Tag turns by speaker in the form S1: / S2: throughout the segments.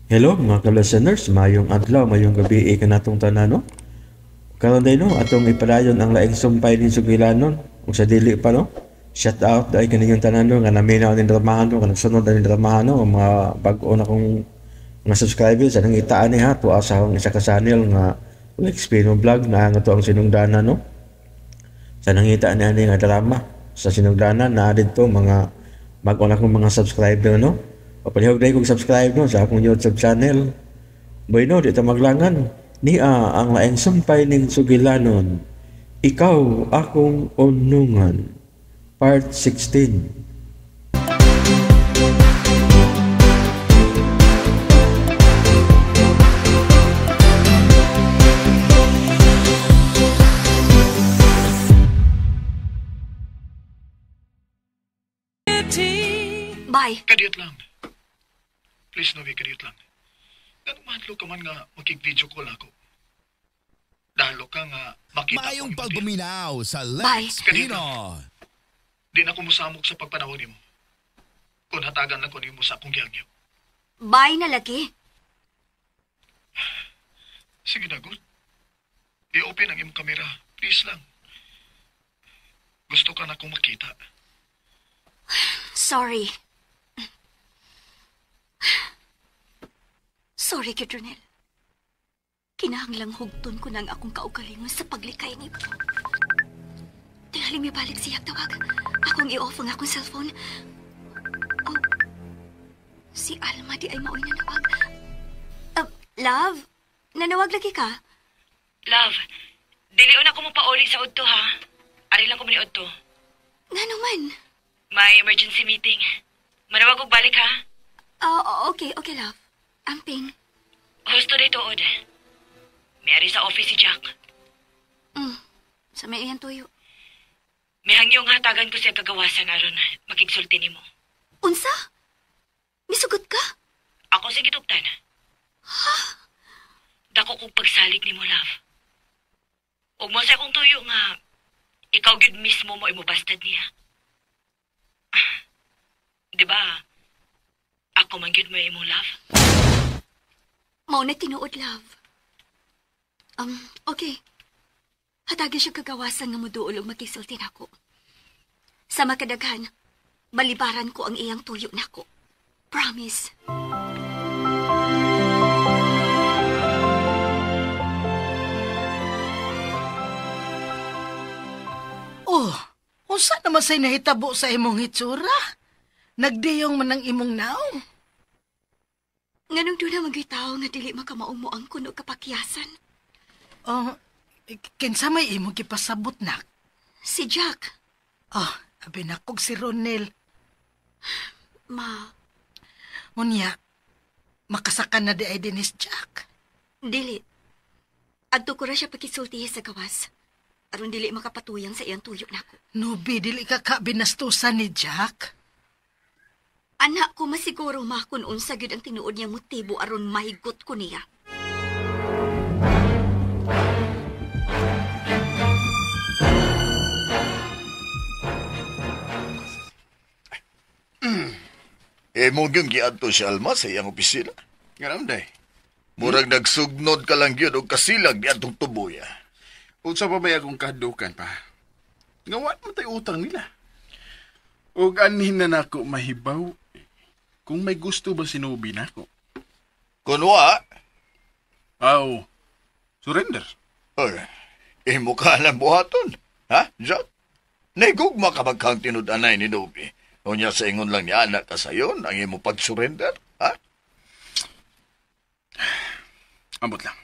S1: Hello mga ka-listeners, mayong adlaw, mayong gabi kanatong tanan, no? Karon day no, atong ipadayon ang laing sumpay ning sugilanon ug sa dili pa no. Shout out dai kaninyong tanan no nga naminaw ning dramahan no, nga nagsunod ning dramahan no, mga bag-o na kong mga subscribers sa nangitaan ni ha tuwa sa akong isa ka channel nga Lex Pino Vlog na nga to ang sinugdanan no. Sa nangita ni ani nga drama sa sinugdanan na didto mga bag-o na kong mga subscriber no. Papalihog na kong subscribe no sa akong YouTube channel. Bueno, di ta maglangan. Nia ang laing sumpay ning sugilanon. Ikaw akong unungan. Part 16.
S2: Bye.
S3: Kadiyot lang. Please, Novi, kadiyot lang. Ganong mahadlo ka man nga makig-video call ako. Dahalo ka nga makita
S4: Maayong
S3: ko.
S4: pagpaminaw sa
S2: Bye.
S4: Lex Pino.
S3: Di na ko musamok sa pagpanawag nimo. Kung hatagan lang ko nimo sa akong gihagyo.
S2: Bye na lagi.
S3: Sige na, good. I-open ang imong kamera. Please lang. Gusto ka na akong makita.
S2: Sorry. Sorry, Kidronel. Kinahanglang hugton ko na ang akong kaugalingon sa paglikay ni... Tingaling may balik siyang tawag. Akong i-off ang akong cellphone. Oh, si Alma di ay maoy nanawag. Love, nanawag lagi ka?
S5: Love, dili na ko mo pauli sa udto ha. Ari lang ko mani udto.
S2: Nga naman.
S5: May emergency meeting. Manawag og balik ha.
S2: Oh, okay, okay, love. Amping.
S5: Husto day tuod. May ari sa office si Jack.
S2: Sa may iyan tuyo.
S5: Mihangyo nga hatagan ko siya kagawasan aron makigsulti nimo.
S2: Unsa? Misugot ka?
S5: Ako sa gitugtan. Ha? Dako kong pagsalig nimo, love. Ug mo sa akong tuyo nga ikaw gyud mismo mo imubastad niya. Di ba? Ako man gyud mo imong love.
S2: Mao na tinuod, love. Okay. Hatagi siya kagawasan nga muduol og makisulti nako. Sa makadaghan, balibaran ko ang iyang tuyo nako. Promise.
S6: Oh, unsa naman say nahitabo sa imong hitsura? Nagdiyong man ang imong naong.
S2: Nganong doon na magyutaw nga dili makamaong mo ang kuno kapakyasan?
S6: Oh, kinsa may imong gipasabot nak?
S2: Si Jack.
S6: Oh, abi nakog si Ronel.
S2: Ma.
S6: Unya, makasaka na di ay dinis Jack.
S2: Dili. Adto ko ra siya pakisultihi sa gawas. Aron dili makapatuyang sa iyang tuyo nako.
S6: Nubi, dili ka ka binastusan ni Jack.
S2: Anak ko masiguro ma kung unsa gyud ang tinuod niyang motibo aron mahigot ko niya.
S7: Emo gyud giadto si Alma sa iyang opisina.
S8: Nga day.
S7: Murag nagsugnod ka lang gyud og kasilag diadtong tuboya.
S8: Unsa pa may akong kahadukan pa? Nga wa man tay utang nila. Og anhin na nako mahibaw kung may gusto ba sinubi nako.
S7: Kun wa,
S8: aw, surrender.
S7: Ay, imo ka lang buhaton. Ha, Jack? Naigugma ka magkang tinud-anay ni Nobi. Unya sa ingon lang ni anak ka sayon ang imo pag-surrender, ha?
S8: Ambot lang.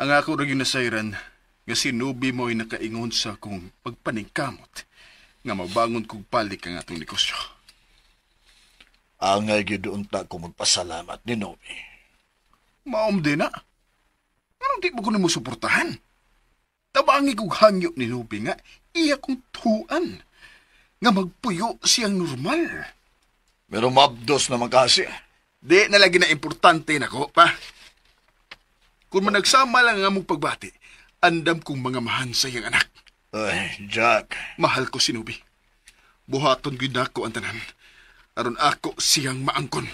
S8: Ang ako ra gyud nasayran nga si Nobi mo'y nakaingon sa akong pagpaningkamot nga mabangon kog palik ang atong negosyo.
S7: Angay gyud unta ko magpasalamat ni Nobi.
S8: Maom din na. Anong di mo ko nimo suportahan? Tabangi kog hangyo ni Nobi nga iya kong tuan nga magpuyo siyang normal.
S7: Pero mabdos naman kasi.
S8: Di na lagi na importante nako pa. Kung managsama lang ang among pagbati, andam kong mga mahan sa iyang anak.
S7: Ay, Jack.
S8: Mahal ko si Nobi. Buhaton gyud nako ang tanan. Aron ako siyang maangkon.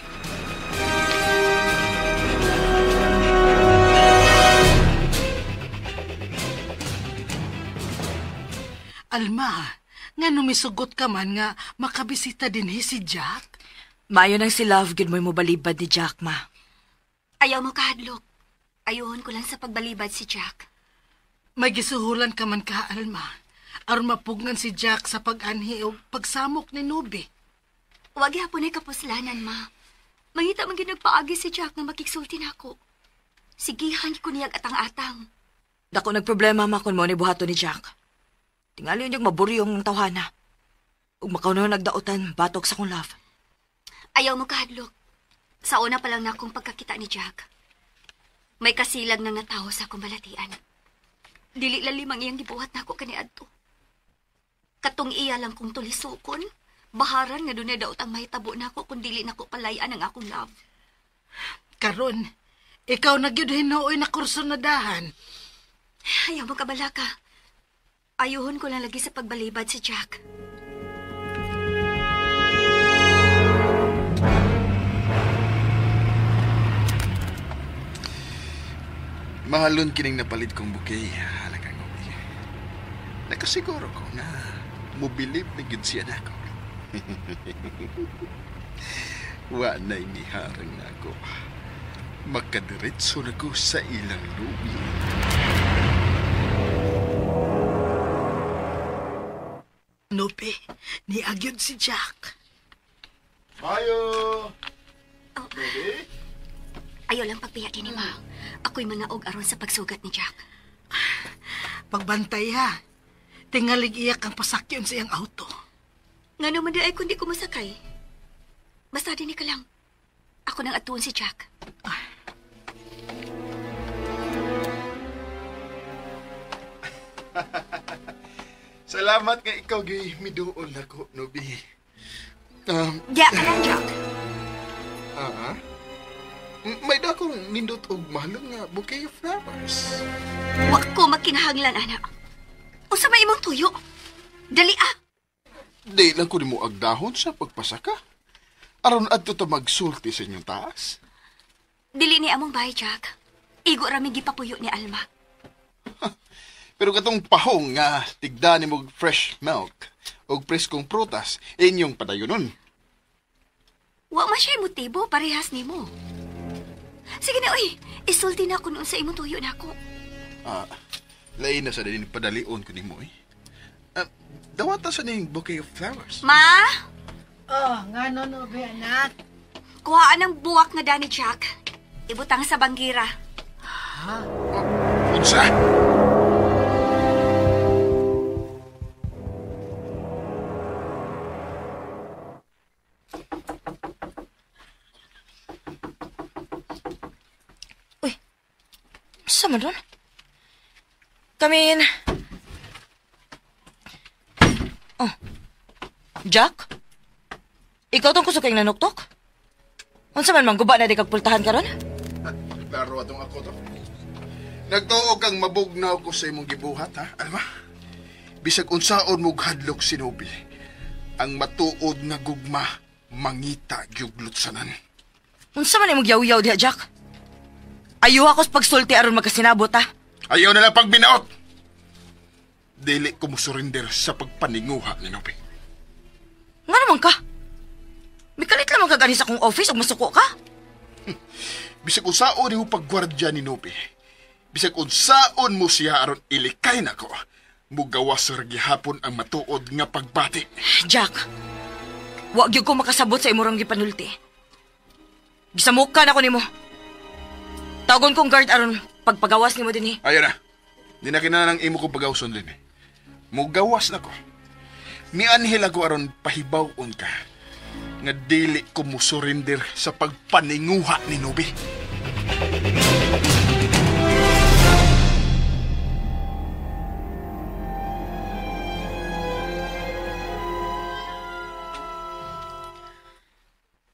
S6: Alma, nga numisugot ka man nga makabisita din si Jack.
S5: Maayo nang si Love, gid mo'y mobalibad ni Jack, ma.
S2: Ayaw mo kahadlok. Ayuhon ko lang sa pagbalibad si Jack.
S6: May gisuhulan ka man ka, Alma. Aron mapugngan si Jack sa pag-anhi o pagsamok ni Nubi.
S2: Wag yapon ay kapuslanan, ma. Mangita man ginagpaagi si Jack nga makiksulti na ako. Sigihan ko niyag atang-atang.
S5: Dako nagproblema, ma, kung mo ni buhato ni Jack. Tingali niyag maburyong ng tawhana. Ug makaw na nagdaotan, batok sa kong love.
S2: Ayaw mo kahadlok. Sa una pa lang na akong pagkakita ni Jack. May kasilag nang natawo sa akong balatian. Dili lalim ang iyang gibuhat nako kaniadto. Katong iya lang kong tulisukon, baharan nga dunay daot ang mahitabo nako kung dili nako palayan ang akong love.
S6: Karon, ikaw na gyud hinuoy na kurso na dahan.
S2: Ayaw mo kabala ka. Ayuhon ko lang lagi sa pagbalibad si Jack.
S8: Mahalon kining napalit kong bouquet, halagang ubi. Nakasiguro ko nga mobilib na gyud siya nako. Wa na'y niharang nako. Makadiretso na ko sa ilang lubi.
S6: Nubi, niagyod si Jack.
S8: Mayo!
S2: Oh.
S8: Nubi?
S2: Ayaw lang pagbiya din ni Ma. Ako'y manaog aron sa pagsugat ni Jack.
S6: Pagbantay ha. Tingalig iyak ang pasakyon sa iyang auto.
S2: Nga naman di ay kundi ko masakay. Basta din ka lang. Ako nang atuon si Jack.
S8: Salamat nga ikaw gay miduol nako, Nubi.
S2: Diya ka lang, Jack.
S8: May dakong nindot og mahalon nga bouquet of flowers.
S2: Wa ko makinahanglan, anak. Unsa may imong tuyo? Dali ah.
S8: Di lang ko nimo agdahon sa pagpasaka. Aron adto ta magsulti sa inyong taas.
S2: Dili ni among bahay, Jack. Igo ra mi gipapuyo ni Alma.
S8: Pero katong pahong nga tigda nimo og fresh milk og preskong prutas inyong padayonon.
S2: Wa man siya motibo parehas nimo. Sige na, oy. Isulti na ako noon sa imong tuyo nako.
S8: Lain na sa din padalion ko nimo, eh. Dawata sa ning bouquet of flowers.
S2: Ma?
S6: Oh, ngano no be anak?
S2: Kuhaan ang buwak nga dani, Jack. Ibutang sa banggira.
S6: Ha?
S8: Unsa?
S5: Uy, saan man doon? Come in. Oh, Jack? Ikaw tong kusog kayong nanuktok? Unsa man mangguba na di kagpultahan karon?
S8: Klaro atong ako to. Nagtuo kang mabugnaw ko sa imong gibuhat, ha? Alma? Bisag unsaon mo hadlok si Nobi, ang matuod nga gugma mangita gyud lutsanan.
S5: Unsa man imong yaw-yaw diha, Jack? Ayuha ko sa pagsulti aron magkasinabot, ha?
S8: Ayaw na lang pagbinaot! Dili ko musurrender sa pagpaninguha ni Nobi.
S5: Nga naman ka? Mikalit lamang ka gani sa akong office o masuko ka?
S8: Bisag unsaon nimo paggwardya ni Nobi, bisag unsaon mo siya aron ilikay nako, mugawas ra gihapon ang matuod nga pagbati.
S5: Jack, wa gyud ko makasabot sa imong gipanulti. Gisamukan ako nimo. Tawagon kong guard aron pagpagawas nimo dinhi.
S8: Ayo na. Di na kinahanglan imo kong pagawson dinhi. Mugawas nako. Mianhil ako aron pahibaw-on ka nga dili ko musurrender sa pagpaninguha ni Nobi.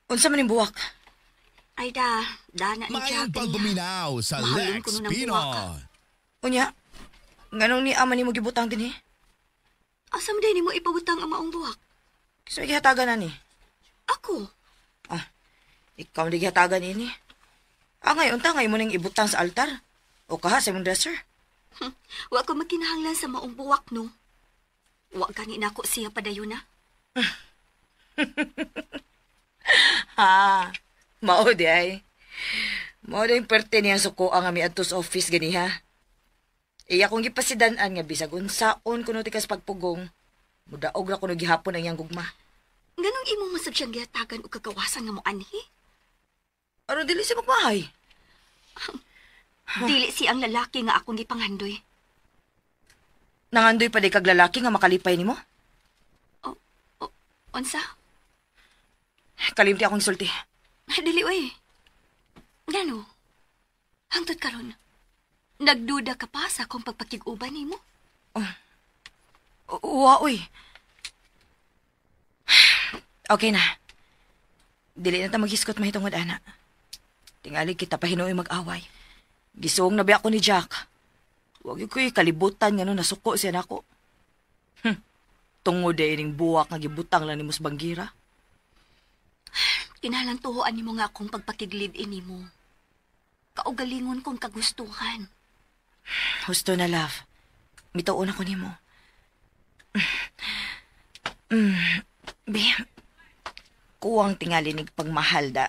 S5: Unsa man ning buwak?
S2: Ay da, dana ni
S4: Maayong
S2: Jack.
S4: pagpaminaw sa
S2: Mahalon
S4: Lex
S2: ko nun ang
S4: Pino.
S2: buwak.
S5: Unya, nganong ni ama nimo gibutang dinhi?
S2: Asa man nimo ipabutang ang maong buwak?
S5: Kasi may gihatagan na ni.
S2: Ako?
S5: Ah, ikaw hindi gihatagan ini. Ah, ngayon ta, ngayon mo nang ibutang sa altar. O kaha sa imong dresser.
S2: Wa ko makinahanglan sa maong buwak, no? Wa gani nako siya padayon na.
S5: Ha, mao di ay. Mao di yung perte niyang suko ang ami adto sa office ganiha. Iya kong gipasidan-an nga bisag unsaon kuno tikas pagpugong. Mudaog ra kuno gihapon ang iyang gugma.
S2: Nganong imo man sab siyang gihatagan og kagawasan nga moanhi?
S5: Aron dili siya magmahay.
S2: Dili siya ang lalaki nga akong gipanghandoy.
S5: Nangandoy pa di kag lalaki nga makalipay nimo?
S2: Unsa?
S5: Kalimti akong sulti.
S2: Dili oy. Ngano? Hangtod karon, nagduda ka pa sa akong pagpakig-uban nimo?
S5: Wa oy. Okay na. Dili na ta maghiskot mahitungod ana. Tingali kita pa hinuoy mag-away. Gisuong na biya ko ni Jack. Wag yun ko'y kalibutan nga no nasuko siya nako. Tungod ay ining buwak nga gibutang lang ni Mus Banggira.
S2: Kinahanglan tuhoan nimo nga akong pagpakig-live-in nimo. Kaugalingon kong kagustuhan.
S5: Husto na, love. Mituon ako nimo. Be, kuwang tingali nig pagmahal da.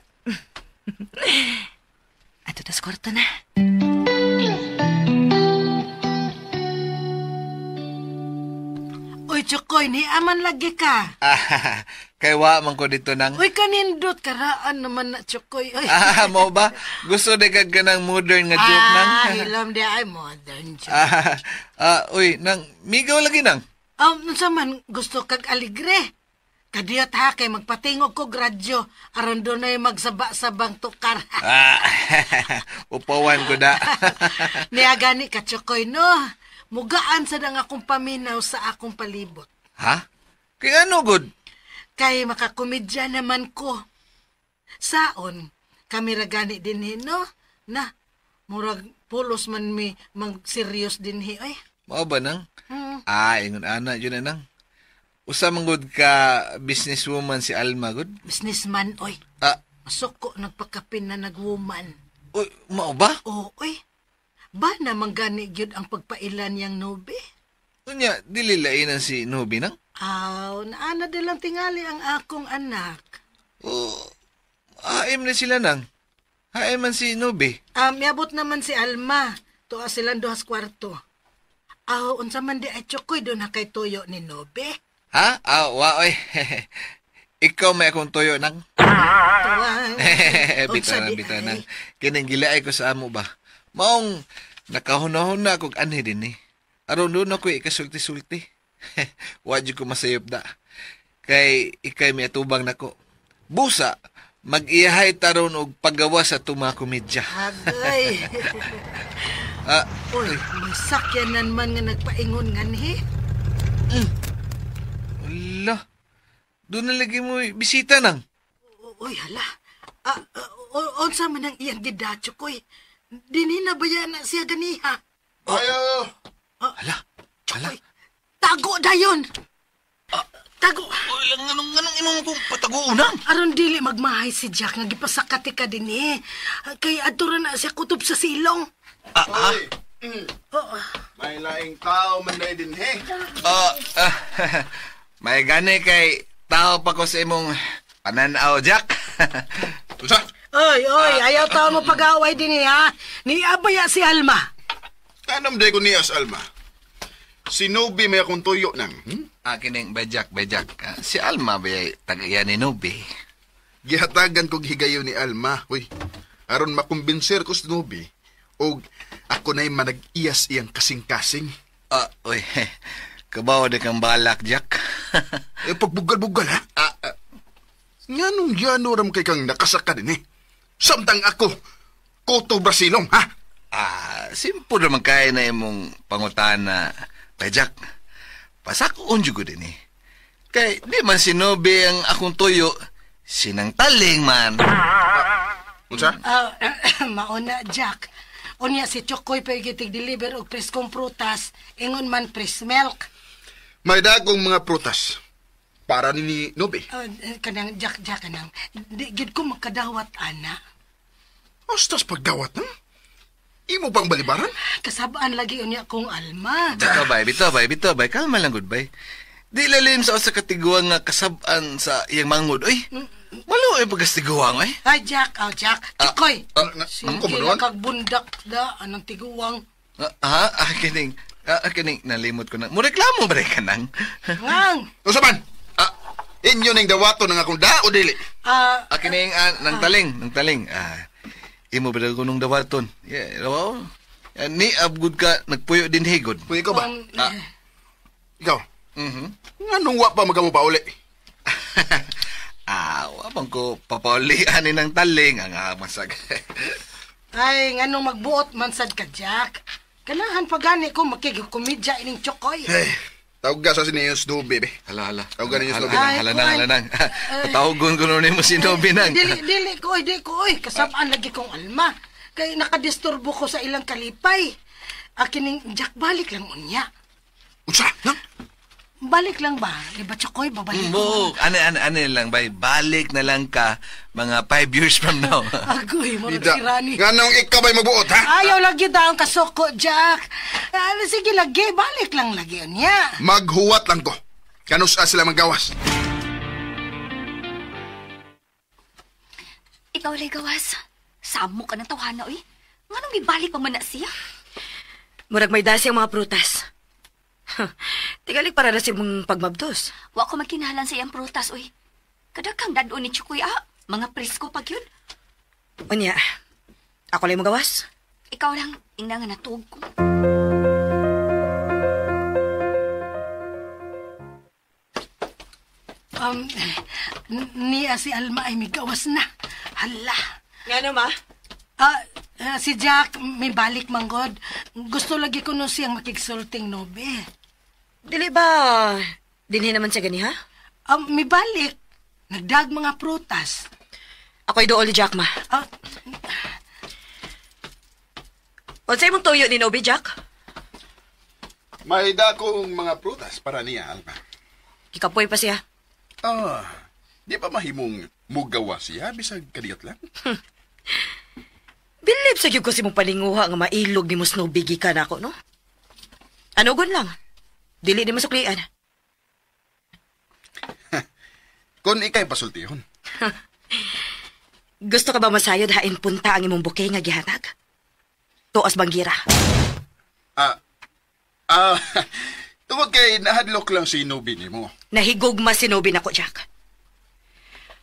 S5: Ato tas kwarto na.
S6: Uy, Chokoy, ni aman lagi ka.
S4: Ah, kay wa man ko dito nang.
S6: Uy, kanindot, karaan naman na, Chokoy. Uy.
S4: Ah, mo ba? Gusto di kag kanang modern nga joke nang.
S6: Ah, hilom di ay modern joke.
S4: Uy, nang migaw lagi nang.
S6: Unsa man gusto kag aligre? Kadiyot ha, kay magpatingog ko radyo, aron dunay magsaba-sabang tukar.
S4: Ah, upawan ko da.
S6: Niya gani ka, Chokoy, no? Mugaan sa dang akong paminaw sa akong palibot.
S4: Ha? Kaya ano, good?
S6: Kay makakomedya naman ko. Saon, kami ra gani dinhi, no? Na, murag pulos man mi mag-serious dinhi, oy.
S4: Mao ba nang? Ah, ingon ana, yun na nang. Usa man gud ka businesswoman si Alma, gud?
S6: Businessman, oy.
S4: Ah.
S6: Masuko nagpakapin na nagwoman.
S4: Uy, mao ba?
S6: Oo, oy. Ba naman gani gyud ang pagpailan niyang Nobe?
S4: Unya, dili lainan si Nobe nang?
S6: Aw, naana din lang tingali ang akong anak.
S4: Oo, haim na sila nang. Haim man si Nobe.
S6: Miabot naman si Alma. Tuwa silang duhas kwarto. Aw, unsa man di ay Chokoy doon na kay tuyo ni Nobe?
S4: Ha? Aw, wa, oy. Ikaw may akong tuyo nang.
S6: Tuwa.
S4: Bitaw na, bitaw nang. Kining gilaay ko sa amo ba? Maong nakahuna-huna akong anhi din eh. Aron doon ako ikasulti-sulti. Wa jud ko masayop da. Kay ikay may atubang nako. Busa, mag-iyahay taron og paggawa sa tuma komedya.
S6: Agay. Uy, may sakyanan man nga nagpaingon nganhi.
S4: Ala, doon na lagi mo bisita nang.
S6: Uy, hala. Unsa man ang iyang gidatso koy. Dini na ba yan na siya ganiha?
S8: Ayo!
S4: Hala, hala.
S6: Tago dayon! Tago!
S4: Uy, anong imong kong pataguunan?
S6: Aron dili magmahay si Jack nga gipasakati ka din eh. Kay adto ra na siya kutob sa silong. Oo.
S8: May laing tao man na din he.
S4: May gani kay tao pa ko sa imong pananaw, Jack.
S8: Unsa?
S6: Oy, oy, ayaw tao mo pag-away din eh, ha? Niabaya si Alma.
S8: Tanam day ko niya sa Alma. Si Nobi may akong tuyo nang.
S4: Akin ang bajak, bajak. Si Alma ba tagayan ni Nobi?
S8: Gihatagan kog higayon ni Alma. Uy, aron makumbinser ko si Nobi, og ako na'y manag-iyas iyang kasing-kasing.
S4: Uy, kabaw di kang balak, Jack.
S8: Pagbugal-bugal, ha? Nga nung yano ram kay kang nakasaka din, eh. Samtang ako, Koto Brasilong, ha?
S4: Simple naman kaya na imong pangutana, kay Jack. Pasakoon jud ko din, eh. Kay di man sinobi ang akong tuyo, sinang taling man.
S8: Unsa?
S6: Mauna, Jack. Unya si Chokoy pa gitig deliver og preskong prutas, ingon man fresh milk.
S8: May dagong mga prutas. Para ni Nobi.
S6: Kanang Jack, Jack, kanang di gid ko makadawat, ana.
S8: Astas pagdawat, ha? Imo bang balibaran?
S6: Kasabaan lagi unya kong Alma.
S4: Bitaw, bay, bitaw, bay, bitaw, bay. Kalma lang, good, bay. Di lalim sa usa ka tiguang nga kasab-an sa iyang mangod, oy. Maluoy pagkastiguang, oy.
S6: Ay, Jack, oh, Jack. Chikoy.
S8: Ako
S6: Sige
S8: mo noon?
S6: na kag bundak da, anong tiguang.
S4: Kining. Kining, nalimot ko na. Mureklamo ba rin ka nang?
S6: Ngang.
S8: Unsa man? Inyo ning dawaton ang akong da o dili?
S4: Kining, nang taling, nang taling. Imo ba ko nung dawaton? Yeah, wow. Ni abgud ka, nagpuyo din higod.
S8: Kung ikaw ba? Ikaw? Mm-hmm. Nganong wa pa magamo pa uli?
S4: Wa bang ko papaulian ni ng taling ang amasag.
S6: Ay, nganong magbuot man sad ka, Jack. Ganahan pa gani ko makigkomedya ining Chokoy.
S8: Hey, tawag ka sa siniyos do, baby.
S4: Hala, hala.
S8: Tawag ka ninyo sa
S4: Hala,
S8: Nobi.
S4: hala, hala, hala, nang. Patawagon ko nun mo si Nobi nang.
S6: Dili, dili ko, di ko, oy. Kasabaan lagi kong alma. Kay nakadisturbo ko sa ilang kalipay. Akining Jack, balik lang unya.
S8: Unsa? Nang?
S6: Balik lang ba? Di ba, Chokoy? Babalik ko.
S4: Mo, ano lang, bay. Balik na lang ka mga 5 years from now.
S6: Agoy, murag
S8: Bida.
S6: si Rani.
S8: Nganong ikaw ba'y magbuot, ha?
S6: Ayaw lagi daw ang kasoko, Jack. Sige lagi, balik lang lagi unya.
S8: Maghuwat lang ko. Kanusa sila magawas.
S2: Ikaw lay gawas. Samo ka ng tawhana, oy. Nganong gibalik pa man na siya?
S5: Murag may dasi ang mga prutas. Tigalik para na si mong pagmabdos.
S2: Wa ko magkinahalan sa iyang prutas, oy. Kadakang dadon ni Chukoy, Mga presko pag yun.
S5: Unya, ako lang magawas.
S2: Ikaw lang, ingna nga natuog ko.
S6: Niya si Alma ay may gawas na. Hala.
S5: Nga ma?
S6: Si Jack, may balik manggod. Gusto lagi ko no siyang makigsulting, Nobe.
S5: Dili ba, dinhi naman siya gani, ha?
S6: May balik. Nagdag mga prutas.
S5: Ako'y dool ni Jack, ma. Unsay mong tuyo ni Nobi, Jack?
S8: May dakong mga prutas para niya, Alma.
S5: Kikapoy pa siya.
S8: Di ba mahimong mugawa siya bisag kadiyot lang?
S5: Bilib sa gyud ko si mong paninguha nga mailog ni mo Snowy gikan ako, no? Ano gun lang? Dili ni mo suklian.
S8: Kung ikay pasultihon.
S5: Gusto ka ba masayod hain punta ang imong bouquet nga gihatag? Tuos banggira.
S8: Tungod kay nahadlok lang si Nobi nimo.
S5: Nahigugma si Nobi nako, Jack.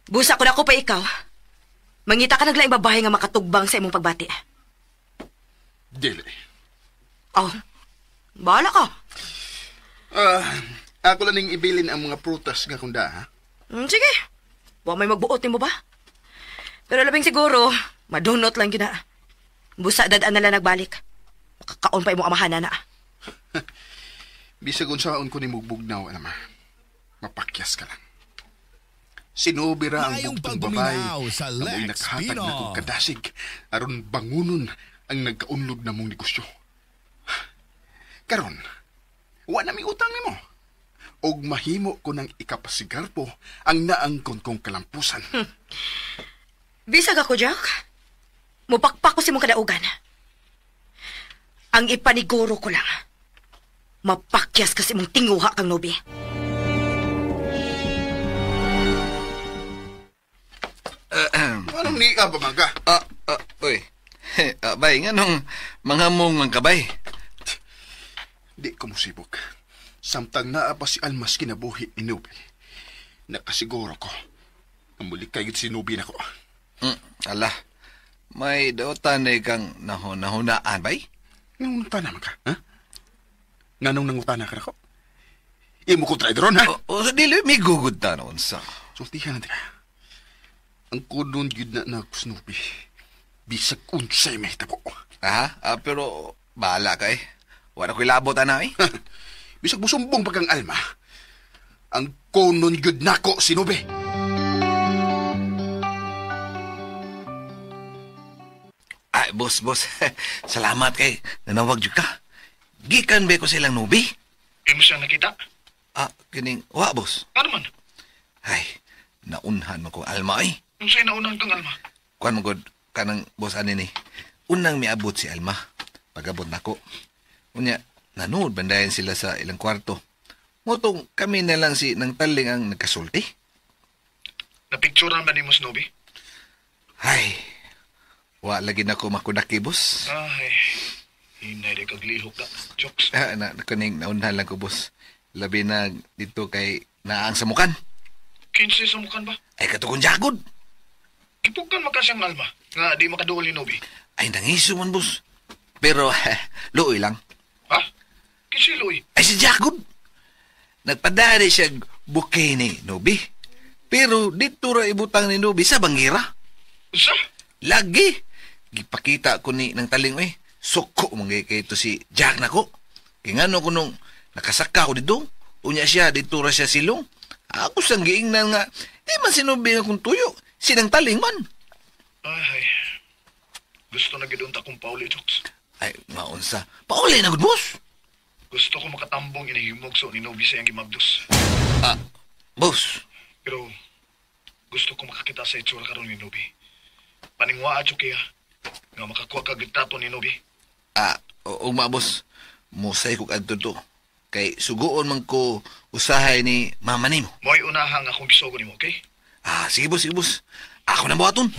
S5: Busa ko na ko pa ikaw. Mangita ka naglaing babae nga makatugbang sa imong pagbati.
S8: Dili.
S5: Oh, bahala ka.
S8: Ako lang ning ibilin ang mga prutas nga kunda, ha?
S5: Sige. Wa may magbuot nimo ba? Pero labing siguro, madunot lang gyud na. Busa dad-an na lang nagbalik. Makakaon pa imong amahan na.
S8: Bisag unsaon ko ni mugbugnaw, alam ha. Mapakyas ka lang. Sinubira ang
S9: Maayong
S8: bugtong babae
S9: pagduminaw sa
S8: na mo'y
S9: Lex
S8: naghatag na
S9: Pino.
S8: kong kadasig aron bangunon ang nagkaunlog na mong negosyo. Karon, wa na mi utang nimo. Og mahimo ko ng ikapasigarpo ang naangkon kong kalampusan.
S5: Bisag ako, Jack. Mupakpak ko si mong kadaugan. Ang ipaniguro ko lang, mapakyas kasi mong tinguha kang Nobi.
S8: Anong ni ka ba, Mangga?
S4: Uy. Bay, nga nung mga mong mangkabay.
S8: Di ko musibok. Samtang naa pa si Almas kinabuhi ni Nobi. Nakasiguro ko. Ang muli kayo si Nobi na ko.
S4: Ala, may daotan na ikang nahunaan, bay?
S8: Nangungutan naman ka, ha? Nganong nangutana ka na ko? Imo ko traidron, ha?
S4: O, dili, may gugod ta noon sa...
S8: Sultihan na ka. Ang kunon yun na nagkusnubi. Bisag unsay may tabo.
S4: Pero bahala ka eh. Wala ko'y labot, ana eh.
S8: Bisag musumbong pagkang alma. Ang kunon yun nako, sinubi.
S4: Ay, boss. Salamat kay nanawag jud ka. Gikan ba ko silang nubi?
S3: Imo siya nakita?
S4: Kining, wa, boss.
S3: Ano man?
S4: Ay, naunhan mo ko alma eh.
S3: Unsay naunahan kang alma?
S4: Kuan mo god, kanang boss ani ni. Unang miabot si Alma. Pagabot nako. Unya, nanood bandayan sila sa ilang kwarto. Motong kami na lang si nang taling ang nagkasulti.
S3: Napicturean ba ni mo, Snowy?
S4: Ay, wa lagi na ko makudaki, boss.
S3: Ay, hinay di kaglihok na. Jokes.
S4: Ah, na, kuning naunhan lang ko, boss. Labi na dito kay naang samukan.
S3: Kinsa samukan ba?
S4: Ay, katukong jagod.
S3: Kipugan maka siyang alma nga di makaduol ni Nobi.
S4: Ay, nangiso man, boss. Pero, luoy lang.
S3: Ha? Kinsa luoy?
S4: Ay, si Jagod. Nagpadari siya bouquet ni Nobi. Pero dito ra ibutang ni Nobi sa banggira.
S3: Sa?
S4: Lagi. Gipakita ko ni ng taling, eh. Suko mong kay ito si Jack na ko. Kaya nga no ko nung nakasaka ko dito, unya siya, dito ra siya silong. Ako sang giingnan nga, di man si Nobi nga kung tuyo. Sinang taling man.
S3: Ay, gusto na gidunta kong pauli, Jokes.
S4: Ay, maunsa. Pauli na, good boss.
S3: Gusto ko makatambong inahimog so ni Nobi sa iyang gimabdos.
S4: Ah, boss.
S3: Pero gusto ko makakita sa itsura karon ni Nobi. Paningwaa, Jok, kaya nga makakuha kag retrato ni Nobi.
S4: Ah, ugma, boss. Musay ko kadto to. Kay suguon man ko usahay ni mama nimo.
S3: Mo'y unahan akong gisugo nimo, okay?
S4: Ah, sige boss, sige boss. Ako na buhaton.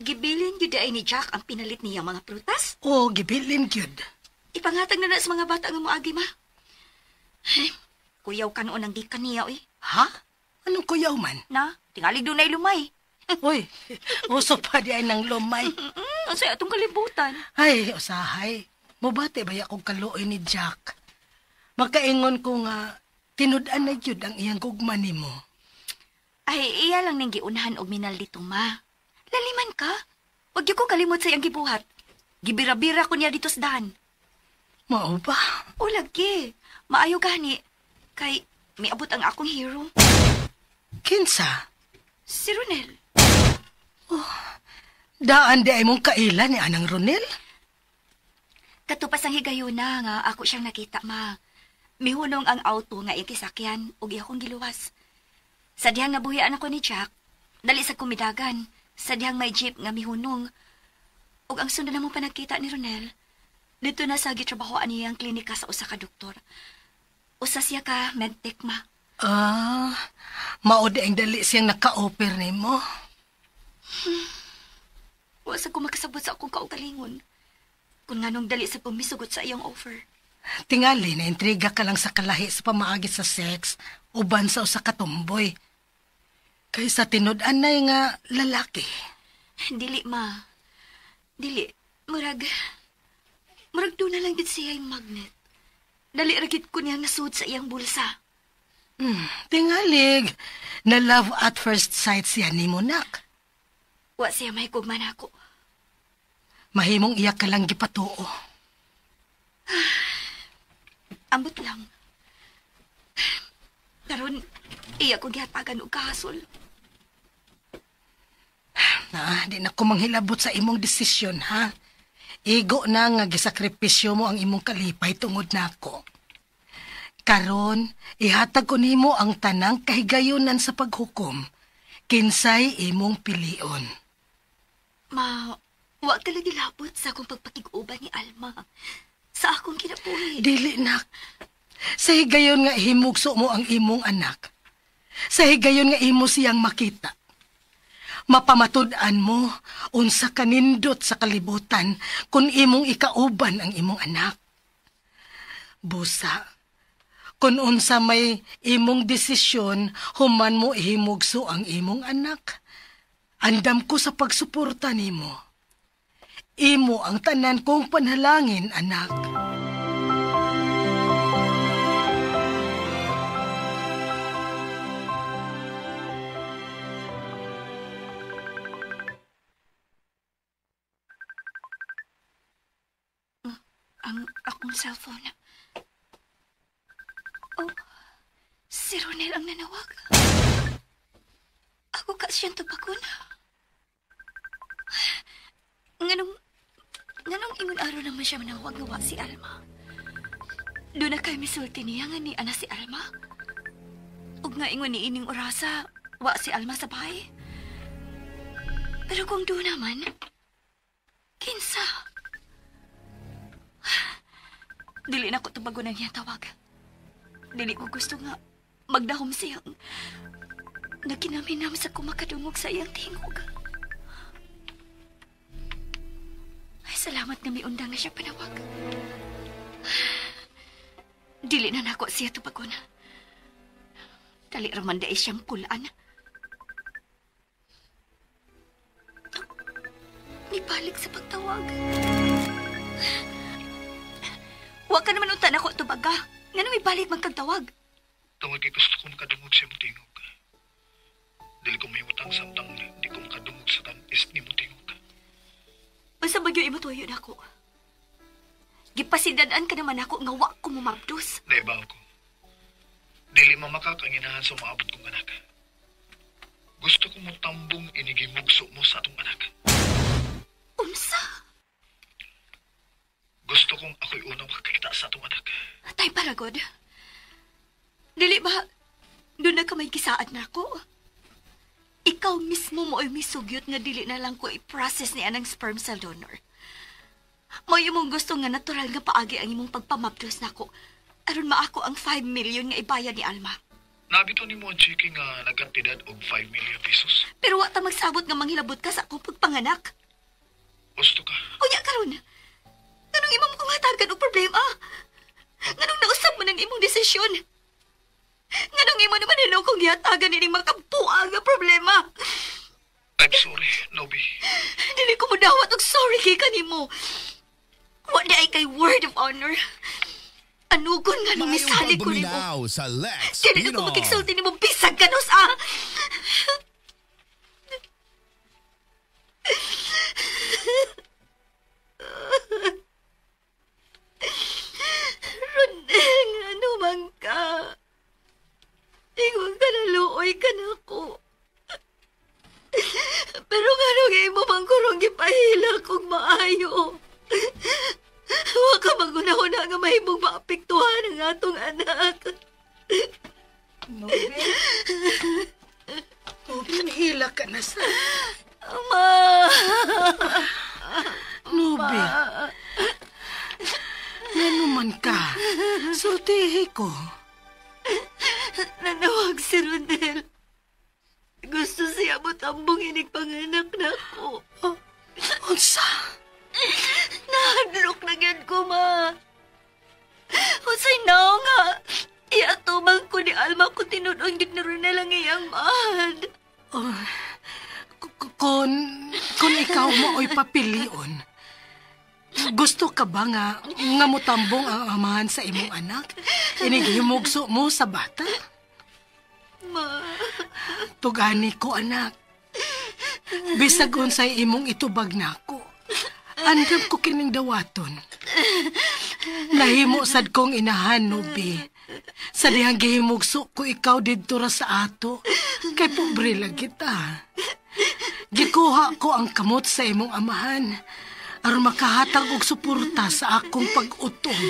S2: Gibilin gyud ay ni Jack ang pinalit niya mga prutas?
S6: Oo, gibilin gyud.
S2: Ipangatag na na sa mga bata nga moagi, ma. Ay, kuyaw ka noon ang di kaniya, oy.
S6: Ha? Anong kuyaw man?
S2: Na, tingali doon ay lumay.
S6: Uy, uso pa di ay ng lumay.
S2: Ang saya atong kalibutan.
S6: Ay, usahay. Mubati ba akong kaluoy ni Jack? Makaingon ko nga, tinud-an na gyud ang iyang gugma nimo.
S2: Ay, iya lang ning giunahan og minal dito, ma. Laliman ka. Wag gyud ko kalimot sa iyang gibuhat. Gibira-bira ko niya dito sa dahan.
S6: Mao ba?
S2: O lagi. Maayo gani. Kay miabot ang akong hero.
S6: Kinsa?
S2: Si Ronel.
S6: Oh, daan di ay mong kaila ni Anang Ronel?
S2: Katupas ang higayuna nga ako siyang nakita, ma. Mihunong ang auto nga ikisakyan ug iya kong giluwas. Sa dihang nabuhian ako ni Jack, dali sa kumidagan. Sa dihang may jeep nga mihunong. Ug ang sunod na mong panagkita ni Ronel, dito na sa gitrabahoan niya ang klinika sa usa ka doktor. Usa siya ka medtech, ma.
S6: Ah, mao di ang dali siyang naka-offer nimo.
S2: Wa sa ko makasabot sa akong kaugalingon. Kung nganong dali sa pumisugot sa iyang offer.
S6: Tingali na intriga ka lang sa kalahi sa pamaagi sa sex uban sa usa ka tomboy. Kaysa tinud-anay nga lalaki.
S2: Dili, ma. Dili. Murag doon na lang gid siya yung magnet. Dali ra gid ko niyang nasud sa iyang bulsa.
S6: Tingalig, na love at first sight siya ni Monak.
S2: Wa siya may gugma nako.
S6: Mahimong iya ka lang gipatuo.
S2: Ambot lang. Karon iya ko gihatagan og kahasol.
S6: Na, di na ko manghilabot sa imong desisyon, ha? Igo na nga gisakripisyo mo ang imong kalipay tungod nako. Karon, ihatag ko nimo ang tanang kahigayunan sa paghukom. Kinsay imong pilion.
S2: Ma, wa ka lagi labot sa akong pagpakig-uban ni Alma. Sa akong kinabuhi.
S6: Dili, nak. Sa higayon nga himugso mo ang imong anak. Sa higayon nga imo siyang makita. Mapamatud-an mo unsa kanindot sa kalibutan kung imong ikauban ang imong anak. Busa, kung unsa may imong desisyon, human mo ihimugso ang imong anak. Andam ko sa pagsuporta nimo. Imo ang tanan kong panalangin, anak.
S2: Ang akong cellphone. Oh, si Ronel ang nanawag. Ako ka siyang tubagon. Nganong ingon araw naman siya manawag nga wa si Alma. Doon na kay misulti niya nga ni ana si Alma. Ug nga ingon ni ining orasa, wa si Alma sa bahay. Pero kung doon naman, kinsa? Dili na ko tubagon ang iyang tawag. Dili ko gusto nga magdahom siyang nagkinaminam sa kumakadungog sa iyang tingog. Ay, salamat nga may undang na siya panawag. Dili na nako siya tubagon. Dali raman dai siyang pulaan. Nibalik sa pagtawag. Wa ka naman unta nako tubaga. Ngano mibalik magkagtawag?
S3: Tungod kay gusto ko makadungog sa imong tingog. Dili ko mahimutang samtang di ko makadungog sa tamis ni mong tingog.
S2: Unsa ba gyud imo tuyo nako? Gipasidadan ka naman ako nga wa ko mumabdos.
S3: Naibaw ko. Dili mamakakanginahan sa maabot kong anak. Gusto ko mong tambong inigimugso mo sa atong anak.
S2: Unsa?
S3: Gusto kong ako'y unang makakita sa atong anak.
S2: Tay paragod. Dili ba, doon na ka may gisaad na ako? Ikaw mismo mo ay misugyot nga dili na lang ko i-process ni anang sperm cell donor. Mo imong gusto nga natural nga paagi ang imong pagpamabdos nako. Aron maako ang 5 million nga ibayad ni Alma.
S3: Nabito ni mo ang chiki nga nagkantidad og 5 million pesos.
S2: Pero wa ta magsabot nga manghilabot ka sa akong pagpanganak.
S3: Gusto ka.
S2: Unya karon. Nganong imo mo kong hatagan og problema? Nganong nausab man ang imong desisyon? Nganong imo naman hinaw kong gihatagan ining makabuang nga problema?
S3: I'm sorry, Nobi.
S2: Dili ko modawat og sorry kay kanimo. Wa di ay kay word of honor. Anugon nga nung misali ko nimo.
S9: Sa Lex
S2: Dili na ko makigsulti nimo bisag kanus ah. Ronel, ano man ka? Ingon ka na luoy ka na ko. Pero nga nung imo mang kurong gipahila kong maayo. Huwag ka magunahuna nga mahimong maapektuhan ang atong anak.
S6: Nobi? Nobi, nahila ka na sa...
S2: Ama!
S6: Nobi. Ngano man ka? Sultihi ko.
S2: Nanawag si Ronel. Gusto siya mo tambong inig panganak na ko.
S6: Oh, unsa?
S2: Nahadlok na gyud ko, ma. Unsay nao nga? Iatubang ko ni Alma kung tinud-on gyud ni Ronel ang iyang mahal.
S6: Oh, kung ikaw mo oy papilion, gusto ka ba nga mutambong ang amahan sa imong anak? Inighimugso mo sa bata?
S2: Ma.
S6: Tugani ko, anak. Bisag unsay imong itubag nako. Andam ko kining dawaton. Nahimo sad kong inahan, Nobi. Sa dihang gihimugso ko ikaw didto ra sa ato. Kay pobre lang kita. Gikuha ko ang kamot sa imong amahan aron makahatag og suporta sa akong pag-utom.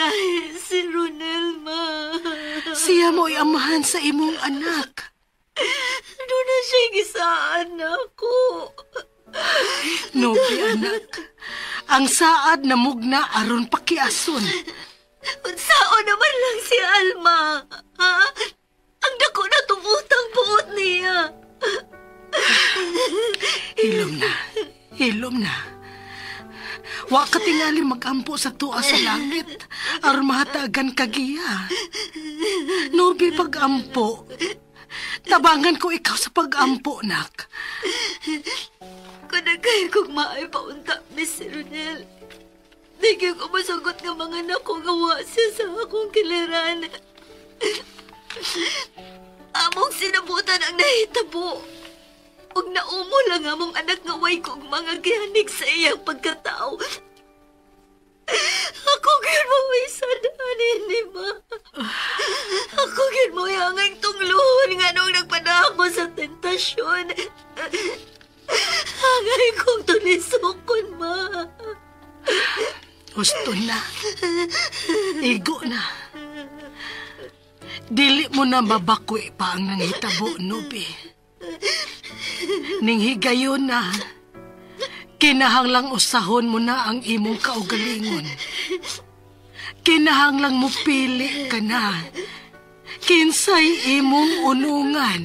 S2: Lahi si Ronel, ma.
S6: Siya mo'y amahan sa imong anak.
S2: Doon na siya gisaan ako.
S6: Nobi, anak. Ang saad na mugna aron pakiason.
S2: Unsao naman lang si Alma. Ha? Ang dako na tumutang buot niya.
S6: Hilom na. Hilom na. Wa ka tingali magampo sa tuwa sa langit aron mahatagan kagiya. Nobi, pag-ampo. Tabangan ko ikaw sa pag-ampo, nak.
S2: Kung nagkaya kong maay paunta, Miss Ronel. Di ko masagot nga mga anak ko gawa siya sa akong kiliran. Among sinabutan ang nahitabo. Ug naumo lang among anak nga way kong mga gihanig sa iyang pagkatao. Ako gyud mo may sadanin ni ma. Ako gyud mo hanggang tungluhon nga nung nagpadako sa tentasyon. Hangay kong tulisokon, ma.
S6: Gusto na. Igo na. Dili mo na mabakwi pa ang nanghitabo, Nobi. Ning higayon na, kinahanglang usahon mo na ang imong kaugalingon. Kinahanglang mo pili ka na. Kinsay imong unungan.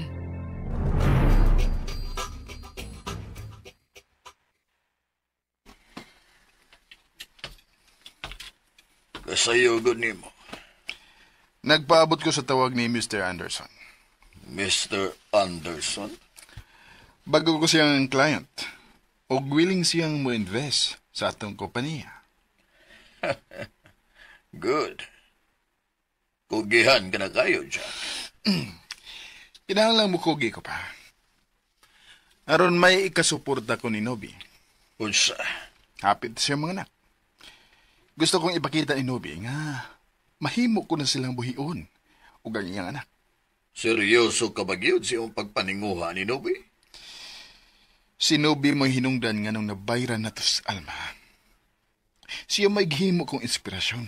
S7: Kasayo gud nimo.
S8: Nagpaabot ko sa tawag ni Mr. Anderson.
S7: Mr. Anderson?
S8: Bago ko siyang client. Og willing siyang mo-invest sa atong kompanya.
S7: Good. Kugihan ka na kayo, Jack.
S8: Kinahanglan mo kugi ko pa. Aron may ikasuporta ko ni Nobi.
S7: Unsa?
S8: Hapit siya mga anak. Gusto kong ipakita ni Nobi nga mahimo ko na silang buhion ug ang iyang anak.
S7: Seryoso ka ba gyud sa iyong pagpaninguha ni Nobi?
S8: Si Nobi may hinungdan nga nung nabayran na to sa Alma. Siya may gihimo kong inspirasyon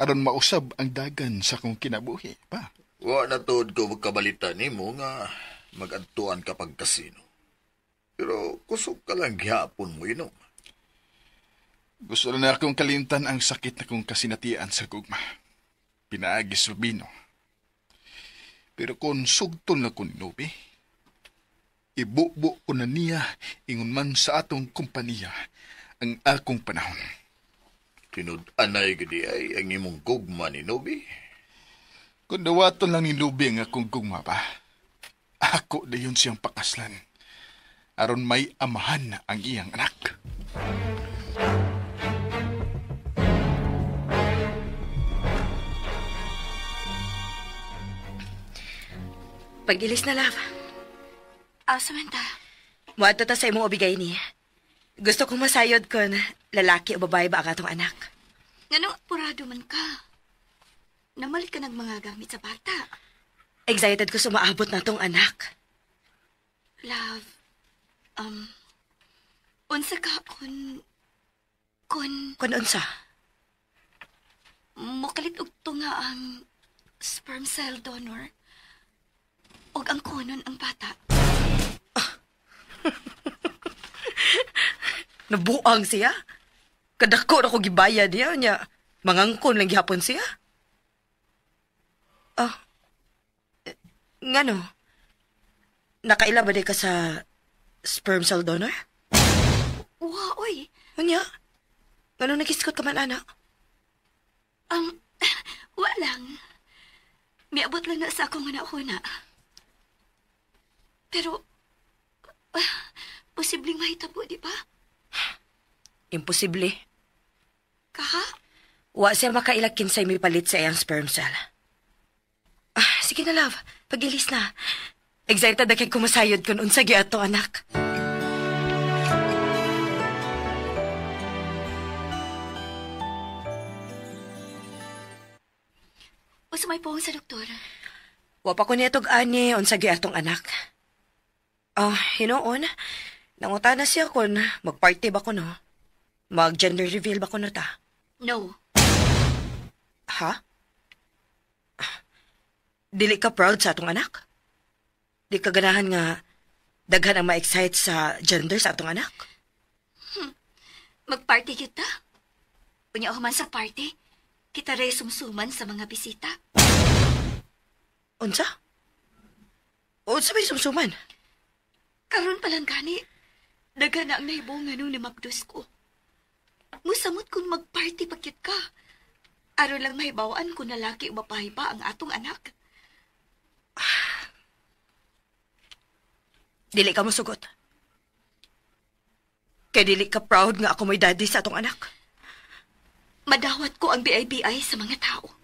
S8: aron mausab ang dagan sa kong kinabuhi pa.
S7: Wa na tuod ko magkabalita nimo nga magadtuan ka pag kasino. Pero kusog ka lang gihapon mo inom.
S8: Gusto na akong kalimtan ang sakit na kong kasinatian sa gugma. Pinaagi sa bino. Pero kung sugton na ko ni Nobi, ibubo ko na niya ingon man sa atong kompanya ang akong panahon.
S7: Tinud-anay gidi ay ang imong gugma ni Nobi.
S8: Kung dawaton lang ni Nobi ang akong gugma pa, ako dayon siyang pakaslan. Aron may amahan ang iyang anak.
S5: Pag-ilis na, love.
S2: Samantha.
S5: Muadto ta sa imong obigay ni. Gusto kong masayod kon lalaki o babae ba ang atong anak.
S2: Ngano, purado man ka. Namalit ka ng mga gamit sa bata.
S5: Excited ko sumaabot na tong anak.
S2: Love, unsa ka kun
S5: Kun unsa?
S2: Mukalit og tunga ang sperm cell donor. Og ang konon ang bata.
S5: Nabuang siya. Kadako na ko gibayad niya. Nya, mangangkon lang gihapon siya. Ah, ngano? Nakaila ba di ka sa sperm cell donor?
S2: Wa, oy.
S5: Unya? Ngano nagiskot ka man, anak?
S2: Wa lang. Miabot lang na sa akong huna-huna. Pero, posibleng mahitabo, di ba?
S5: Imposible.
S2: Kaha?
S5: Wa siya makaila kinsay may palit sa iyang sperm cell. Ah, sige na, love. Pag-ilis na. Excited na kay kumasayod kung unsa gyud ato, anak.
S2: Unsa may puhong sa doktor?
S5: Wa pa ko niya tug-ani unsa gyud atong anak. Ah, hinuon. Nangutana siya kung mag-party ba ko no? Mag-gender reveal ba ko no ta?
S2: No.
S5: Ha? Dili ka proud sa atong anak? Di ka ganahan nga daghan ang ma-excite sa gender sa atong anak?
S2: Mag-party kita? Unya human sa party, kita rin sumsuman sa mga bisita.
S5: Unsa? Unsa may sumsuman?
S2: Karon pa lang gani, daghan na ang nahibongan nung namabdos ko. Musamot kung mag-party pagkit ka. Aron lang mahibawaan kung lalaki o babae ba ang atong anak.
S5: Dili ka mosugot. Kay dili ka proud nga ako may daddy sa atong anak.
S2: Madawat ko ang BIBI sa mga tao.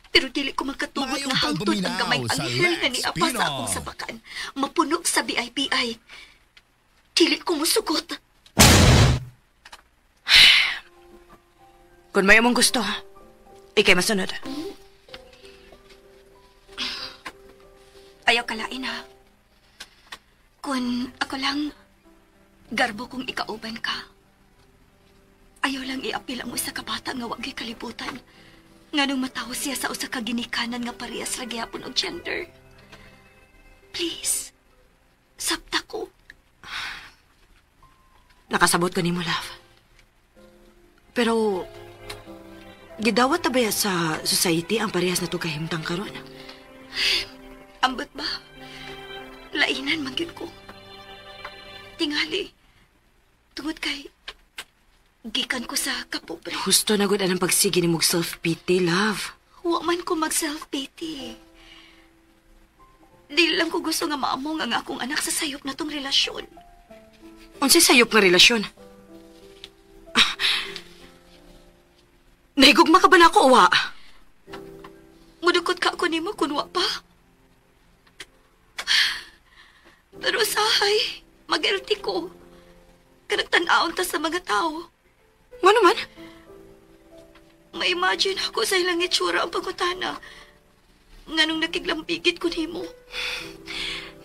S2: Pero dili ko magkatugot nga hangtod ang gamay anghel na niapa sa akong sabakan. Mapuno sa BIBI. Dili ko musugot.
S5: Kung may mong gusto, ikay masunod.
S2: Ayaw kalain ha. Kung ako lang, garbo kong ikauban ka. Ayaw lang iapil ang usa ka bata nga wagay kalibutan. Nganong matawo siya sa usa ka ginikanan nga parehas ra gihapon og gender. Please, sabta ko.
S5: Nakasabot ko nimo, love. Pero, gidawat na ba sa society ang parehas na to kahimtang karon?
S2: Ambot ba? Lainan man gyud ko. Tingali, tungod kay gikan ko sa kapobre.
S5: Husto na gud anang pagsige nimo self-pity, love.
S2: Wa man ko mag-self-pity. Di lang ko gusto nga maamong ang akong anak sa sayop na tong relasyon.
S5: Unsay sayop nga relasyon? Ah, nahigugma ka ba na ako o wa?
S2: Mudukot ka ako nimo kun wa pa. Pero sahay, mag-LT ko. Kanagtan-aon ta sa mga tao.
S5: Nga naman?
S2: Ma-imagine ako sa ilang itsura ang pagutana. Nganong nakiglambigit ko nimo.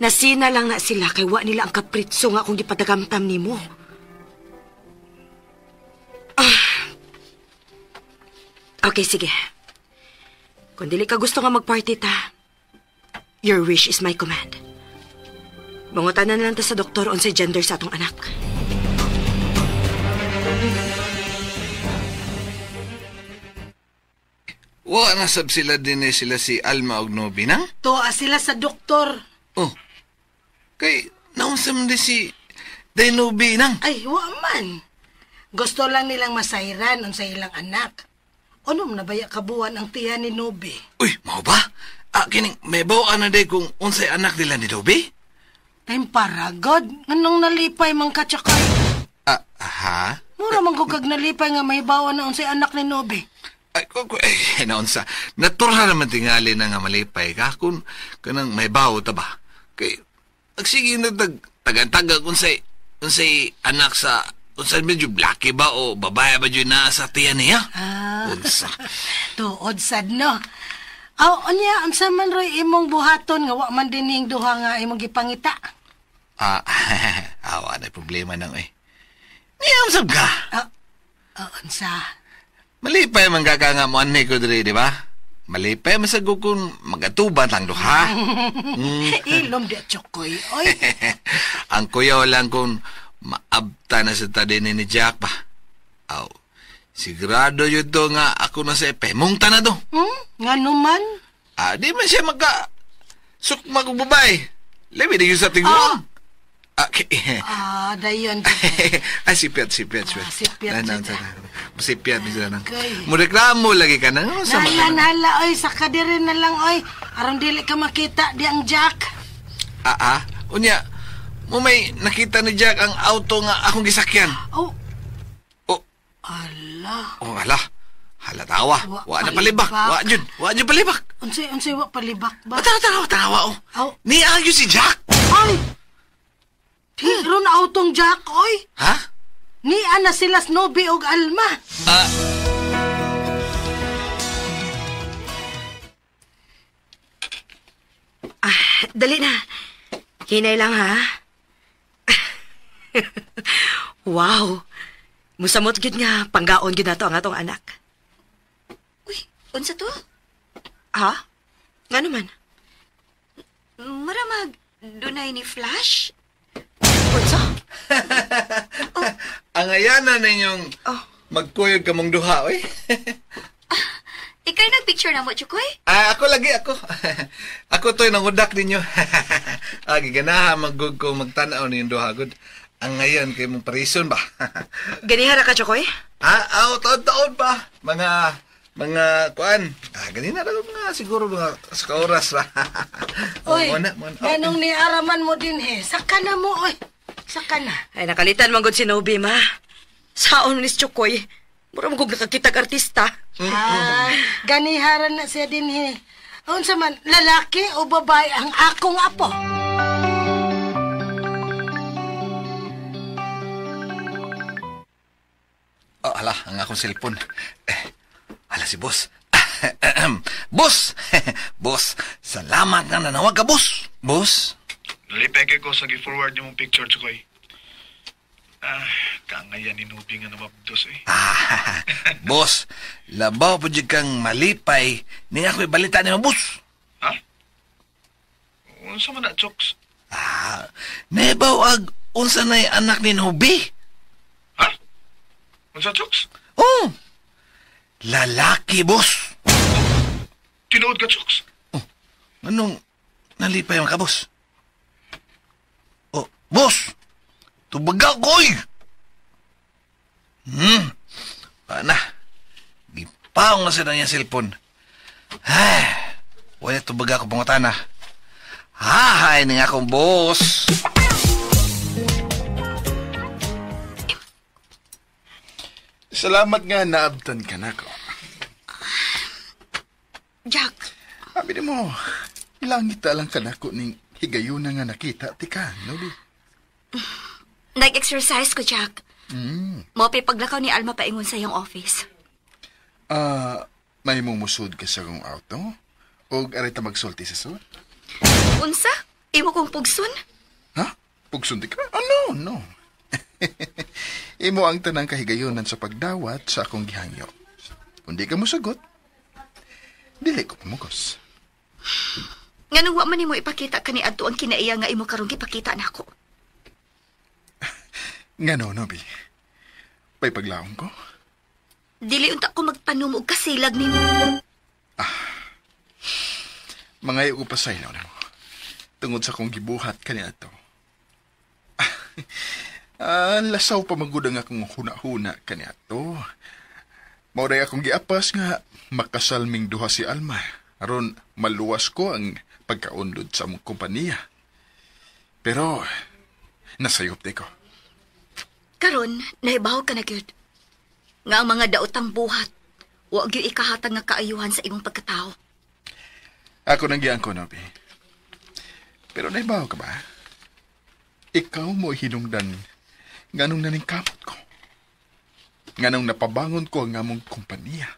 S5: Nasina lang na sila kay wa nila ang kapritso nga akong gipadagamtam nimo. Ah. Okay, sige. Kung dili ka gusto nga magparty ta, your wish is my command. Mangutanan lang ta sa doktor unsay gender sa atong anak.
S4: Wa na sab sila din eh, sila si Alma og Nobi nang?
S6: Tuwa sila sa doktor.
S4: Oh. Kay naunsa man di si Day Nobi nang?
S6: Ay, wa man. Gusto lang nilang masayran unsa ilang anak. Unom na baya kabuan ang tiyan ni Nobi?
S4: Uy, mao ba? Ah, kining may bawaan na day kung unsay anak nila ni Nobi?
S6: Time para, God. Nganong nalipay man ka tsakay?
S4: Ah, ha?
S6: Mura man ko kag nalipay nga may bawaan na unsay anak ni Nobi.
S4: Ay, ay, naunsa. Natural naman tingali na nga malipay ka kung kanang may bawo ta ba. Kay, agsige na tagan-taga kung say anak sa, unsay medyo blaki ba o babae ba dyan na sa tiyan niya?
S6: Ah.
S4: Unsa.
S6: Tuod sad, no? Aw, unya, unsa man roy imong buhaton nga wa man dining duha nga imong gipangita?
S4: Ah, awa na problema nang eh. Niya, unsab ka?
S6: Ah, unsa?
S4: Malipay man ka nga mo anay ko diri, di ba? Malipay man sa kung magatuban lang duha.
S6: Ilom di tsokoy, oy.
S4: Ang kuyaw lang kung maabta na sa tadi ni Jack ba. Aw, sigurado yun to nga ako na sa epemong tanado.
S6: Nga naman?
S4: Ah, di man siya magka sukma kong babae. Labi di yun sa tingog. Ah, okay.
S6: Ah, dayon.
S4: Ay, sipyat.
S6: Ah, sipyat.
S4: Sipyat, sila nang. Mureklamo lagi ka na.
S6: Nala, oy, saka di rin na lang, oy. Aron dili ka makita, di ang Jack.
S4: Ah, unya, mo may nakita ni Jack ang auto nga akong gisakyan.
S6: Oh.
S4: Oh.
S6: Ala.
S4: Oh, ala. Hala, tawa. Wa na palibak. Wa jud palibak.
S6: Unsay wa palibak ba?
S4: Tara, oh.
S6: Oh.
S4: Niagyo si Jack.
S6: Ay! Ron autong Jack, oy.
S4: Ha?
S6: Niya na sila Snowy og Alma.
S4: Ah.
S5: Ah, dali na. Hinay lang, ha? Wow. Musamot gyud nga panggaon gyud nato ang atong anak.
S2: Uy, unsa to?
S5: Ha? Ngano man?
S2: Maramag dunay ni Flash.
S5: Unsa?
S4: Oh. Ang ayana ninyong magkuyog ka mong duha, oy.
S2: Ikay nagpicture na mo, Chukoy?
S4: Ah, ako lagi, ako. Ako to'y nangudak ninyo. Ah, giganaha magug ko magtanaw ninyong duha, good. Ang ngayon kay mong parison ba?
S5: Ganihara ka, Chukoy?
S4: Ah, aw, taon-taon pa. Mga, kuan. Ah, ganina na mga siguro mga sa oras ra.
S6: Oy, ganong niaraman mo din eh. Saka na mo, oy. Saka na.
S5: Ay, nakalitan man gud si Nobi, ma. Saon ni Chukoy. Mura mo kong nakakitag artista.
S6: Ah, ganiharan na siya din eh. Unsa man, lalaki o babae ang akong apo?
S4: Oh, ala, ang akong cellphone. Eh, ala si boss. Boss! Boss, salamat nga nanawag ka, boss. Boss?
S3: Nalipay ko sa gi-forward nimong picture, Chukoy. Ah, kangayan ni Nobi nga namabdos eh.
S4: Ah, boss, labaw po dyan kang malipay ni ako'y balita ni mo, boss.
S3: Ha? Unsa man na, Chokes?
S4: Ah, nebaw ag unsa na'y anak ni Nobi?
S3: Ha? Unsa, Chokes?
S4: Oh, lalaki, boss.
S3: Tinuod ka, Chokes?
S4: Oh, anong nalipay man ka, boss? Oh, boss! Tubaga ko, oy! Paana? Gipaong na sila niya cellphone. Ay, wala tubaga ko pangutana. Hahay ni akong boss.
S8: Salamat nga naabtan ka na ko.
S2: Jack.
S8: Abi mo, langit lang ka na ko ning higayuna nga nakita ti ka, Nobi.
S2: Nag-exercise ko, Jack. Mo paglakaw ni Alma paingon sa iyang office.
S8: May mumusod ka sa kong auto? O aray ta magsulti sa sud?
S2: Unsa? Imo kong pugsun?
S8: Ha? Pugsun di ka? Oh, no, no. Imo ang tanang kahigayonan sa pagdawat sa akong gihangyo. Kung di ka mosagot, dili ko pamugos.
S2: Nganong wa man nimo ipakita kani adto ang kinaiya nga imo karong gipakita nako?
S8: Ngano, Nobi? May paglaong ko?
S2: Dili unta ko magtanom og kasilag nimo.
S8: Ah, mangayo ko pasaylo nimo. Tungod sa akong gibuhat kaniadto. Lasaw pa magud ang akong huna-huna kaniadto. Mao ray akong giapas nga makasalming duha si Alma. Aron maluwas ko ang pagkaunlod sa among kompanya. Pero nasayop di ko.
S2: Karon, nahibaw ka na gyud. Nga ang mga daotang buhat, wa gyud ikahatag nga kaayuhan sa imong pagkatao.
S8: Ako nang giang ko, Nobi. Pero nahibaw ka ba? Ikaw mo hinungdan nganong naningkamot ko. Nganong napabangon ko ang among kompanya.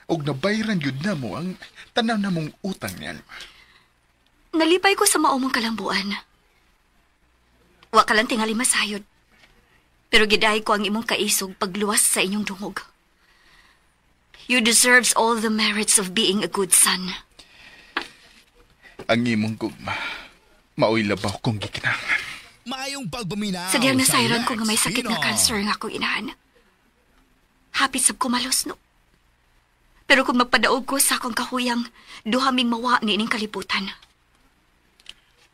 S8: Og nabayran yun na mo ang tanaw na mong utang ni Alma.
S2: Nalipay ko sa maumong kalambuan. Wa ka lang tingali masayod. Pero gidahi ko ang imong kaisog pagluwas sa inyong dungog. You deserves all the merits of being a good son.
S8: Ang imong gugma, maoy labaw kong gikinahanglan.
S9: Maayong pagpaminaw
S2: sa diyang nasayran ko nga may sakit nga cancer nga akong inahan. Hapit sab kumalos, no? Pero kung magpadaog ko sa akong kahuyang, duha ming mawa ni ining kalibutan.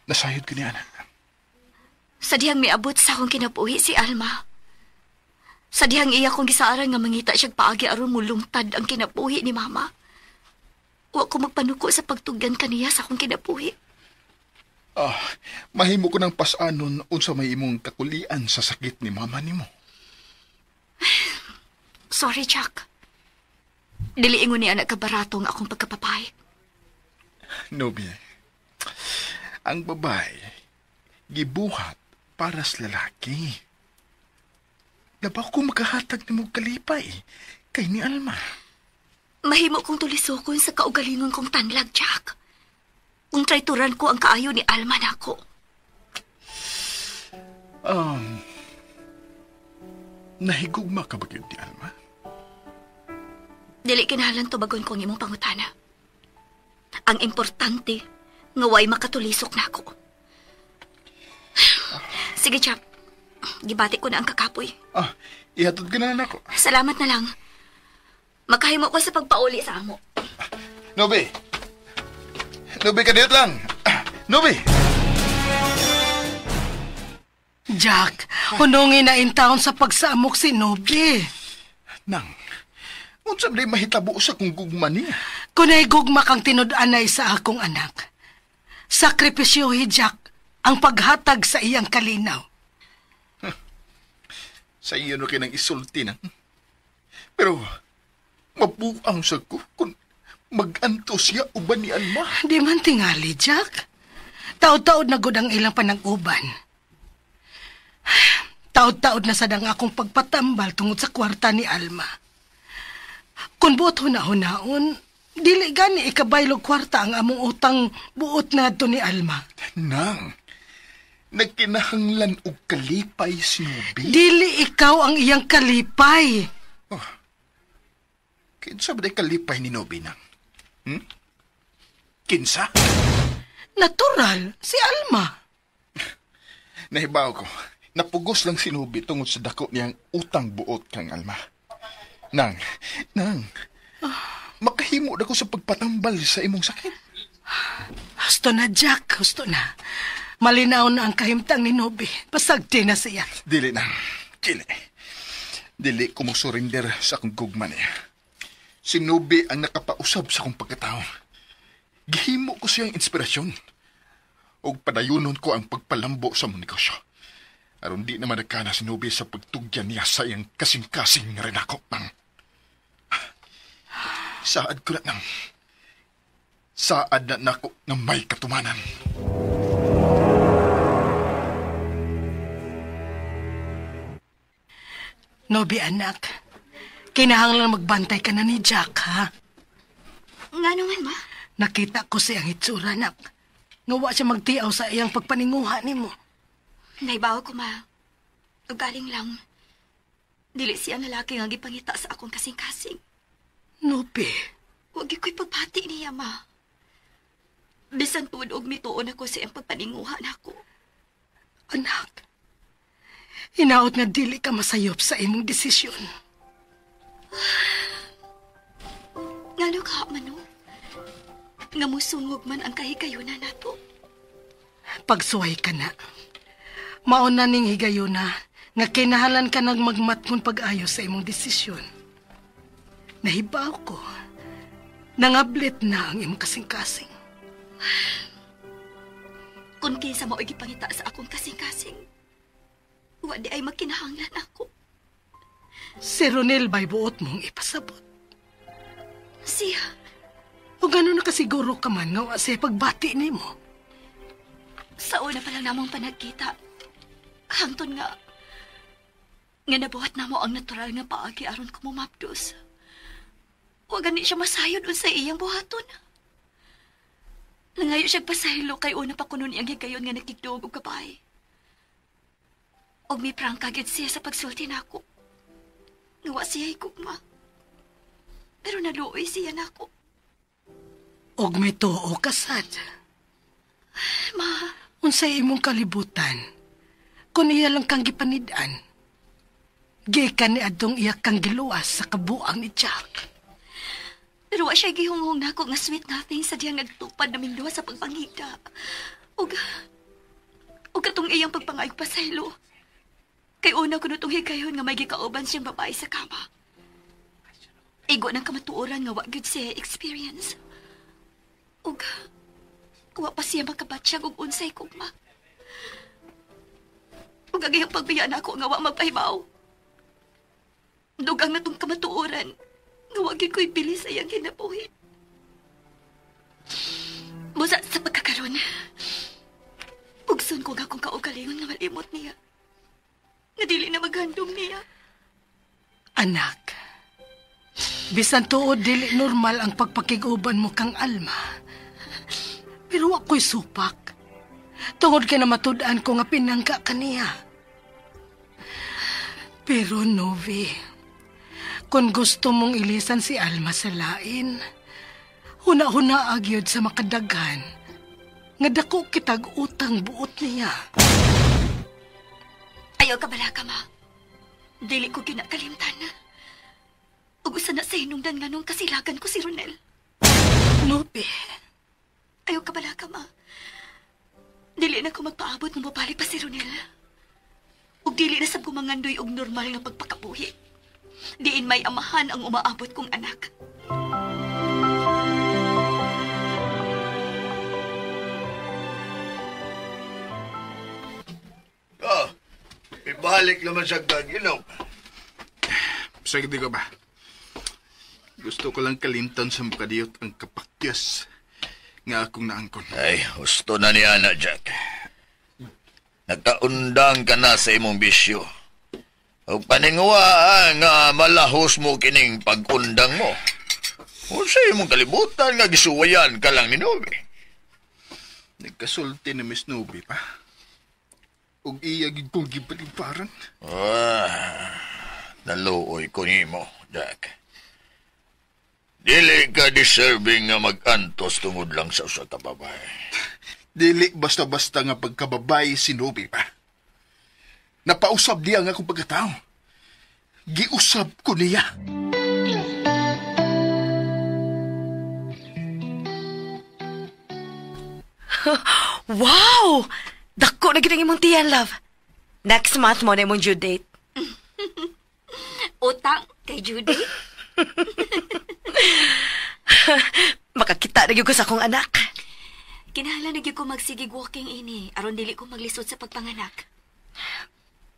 S8: Nasayod ko ni anak.
S2: Sa diyang miabot sa akong kinabuhi si Alma. Sa diyang iya kong gisaaran nga mangita siyang paagi aron mulungtad ang kinabuhi ni Mama. Wa ko magpanuko sa pagtugyan kaniya sa akong kinabuhi.
S8: Ah, mahimo ko ng pasanon unsa may imong kakulian sa sakit ni Mama nimo.
S2: Sorry, Jack. Dili ingon ni anak kabarato ang akong pagkapapay.
S8: Nobi, ang babae gibuhat para sa lalaki. Labaw ko makahatag ni mong kalipay kay ni Alma.
S2: Mahimo kong tulisokon sa kaugalingon kong tanlag, Jack. Kung trayturan ko ang kaayo ni Alma nako.
S8: Nahigugma ka ba yun ni Alma?
S2: Dili kinahanglan tubagon ko ang imong pangutana. Ang importante, nga way makatulisok nako. Sige, Jack. Gibati ko na ang kakapoy.
S8: Ah, ihatod ka na nako.
S2: Salamat na lang. Makahimo ko sa pagpauli sa amo.
S8: Nobi! Nobi, kadiyot lang! Nobi!
S6: Jack, hunongin na in town sa pagsaamok si Nobi.
S8: Nang, unsa ba mahitabo sa kung gugma niya?
S6: Kung gugma kang tinud-anay sa akong anak, sakripisyohi, Jack, ang paghatag sa iyang kalinaw.
S8: Sa iyo no kinang isulti na. Pero, mabuang sa ko kung mag-anto siya uban ni Alma.
S6: Di man tingali, Jack. Taod-taod na gud ang ilang panag-uban. Taod-taod na sad ang akong pagpatambal tungod sa kwarta ni Alma. Kung buot huna-hunaon, dili gani ikabaylog kwarta ang among utang buot na adto ni Alma.
S8: Nang, Nagkinahanglan og kalipay si Nobi.
S6: Dili ikaw ang iyang kalipay.
S8: Oh. Kinsa ba kalipay ni Nobi nang? Kinsa?
S6: Natural, si Alma.
S8: Nahibaw ko, napugos lang si Nobi tungod sa dako niyang utang buot kang Alma. Nang, makahimo na ko sa pagpatambal sa imong sakit.
S6: Husto na, Jack. Husto na. Malinaw na ang kahimtang ni Nobi. Pasagti na siya.
S8: Dili na. Dili. Dili ko mo surrender sa akong gugma niya. Si Nobi ang nakapausab sa akong pagkatao. Gihimo ko siyang inspirasyon. Og padayunon ko ang pagpalambo sa mong negosyo. Aron di naman nagkana si Nobi sa pagtugyan niya sa iyang kasing-kasing nga rin ako. Nang. Saad ko na nang. Saad na nako na may katumanan.
S6: Nobi, anak. Kinahanglan magbantay ka na ni Jack, ha?
S2: Nga naman, ma?
S6: Nakita ko siyang itsura, anak. Ngawa siya magtiaw sa iyang pagpaninguha nimo.
S2: Naibaw ko, ma. Ugaling lang. Dili siya ang lalaki nga gipangita sa akong kasing-kasing.
S6: Nobi.
S2: Huwag ko'y pagbati niya, ma. Bisan tuod og mituon ako sa iyang pagpaninguha nako.
S6: Anak, hinaot nga dili ka masayop sa imong desisyon.
S2: Ngano ka, mano? Nga musungog man ang kahigayuna nato.
S6: Pagsuway ka na. Mauna ning higayuna nga kinahalan ka nang magmatkon pag-ayos sa imong desisyon. Nahibaw ko. Nangablit na ang imong kasing-kasing.
S2: Kung kinsa mao'y gipangita sa akong kasing-kasing, wa di ay makinahanglan ako.
S6: Si Ronel ba'y buot mong ipasabot?
S2: Siya.
S6: O gano'n nakasiguro ka man nga wa siya pagbati nimo?
S2: Sa una pa lang namong panagkita, hangtod nga nabuhat namo ang natural nga paagi aron ko mumapdos. Wa gani siya masayod unsa iyang buhaton. Nangayo siya pasaylo kay una pa kuno niyang higayon nga nakigduog og babae. Og mi prangka gyud siya sa pagsulti nako. Nga wa siya higugma. Pero naluoy siya nako.
S6: Og may tuo ka sad.
S2: Ma,
S6: unsay imong kalibutan? Kun iya lang kang gipanid-an. Gikan ni adtong iya kang giluwas sa kabuang ni Jack.
S2: Pero wa siya gihunghong nako nga sweet nothing sa diyang nagtupad naming duha sa pagpangita. Og katong iyang pagpangayog pasaylo. Kay una kuno tong higayon nga may gikauban siyang babae sa kama. Igo ng kamatuoran nga wa gyud siya experience. Ug wa pa siya makabatsyag og unsay kugma. Ug ang iyang pagbiya nako nga wa magpahibaw. Dugang na tong kamatuoran nga wa gyud ko'y bili sa iyang kinabuhi. Busa sa pagkakaron, pugson ko nga akong kaugalingon nga malimot niya. Nga dili na maghandom niya.
S6: Anak, bisan tuod dili normal ang pagpakig-uban mo kang Alma. Pero ako'y supak. Tungod kay namatud-an ko nga pinangka kaniya. Pero Novi, kung gusto mong ilisan si Alma sa lain, huna-huna agyod sa makadaghan, nga dako kitag utang buot niya.
S2: Ayaw ka bala ka, ma. Dili ko kinakalimtan na. Ug usa na sa hinungdan nga nung kasilagan ko si Ronel.
S6: Novi.
S2: Ayaw ka bala ka, ma. Dili na ko magpaabot ng mabalik pa si Ronel. Ug dili na sab ko mangandoy og normal nga pagpakabuhi. Diin may amahan ang umaabot kong anak.
S7: Oh, ibalik naman sa gagilong.
S8: Sagdi ko ba? Gusto ko lang kalimtan sa makadiyot ang kapakyas nga akong naangkon.
S7: Ay, gusto na niya na, Jack. Nagkaundang ka na sa imong bisyo. O paninguha nga malahos mo kining pag-undang mo. O sa imong kalibutan nga gisuwayan ka lang ni Novi.
S8: Nagkasulti ni Miss Novi pa. Ug iya gid kong gibalibaran.
S7: Ah, naluoy ko nimo, Jack. Dili ka deserving nga mag-antos tungod lang sa usa ka babae.
S8: Dili basta-basta nga pagkababay si Nobi pa. Napausab niya ang akong pagkatao. Giusab ko niya.
S5: Wow! Dako na gid ang imong tiyan, love. Next month mo na imong due date.
S2: Utang kay Judy.
S5: Makakita na gyud ko sa akong anak.
S2: Kinahanglan na gyud ko magsigig walking ini aron dili ko maglisod sa pagpanganak.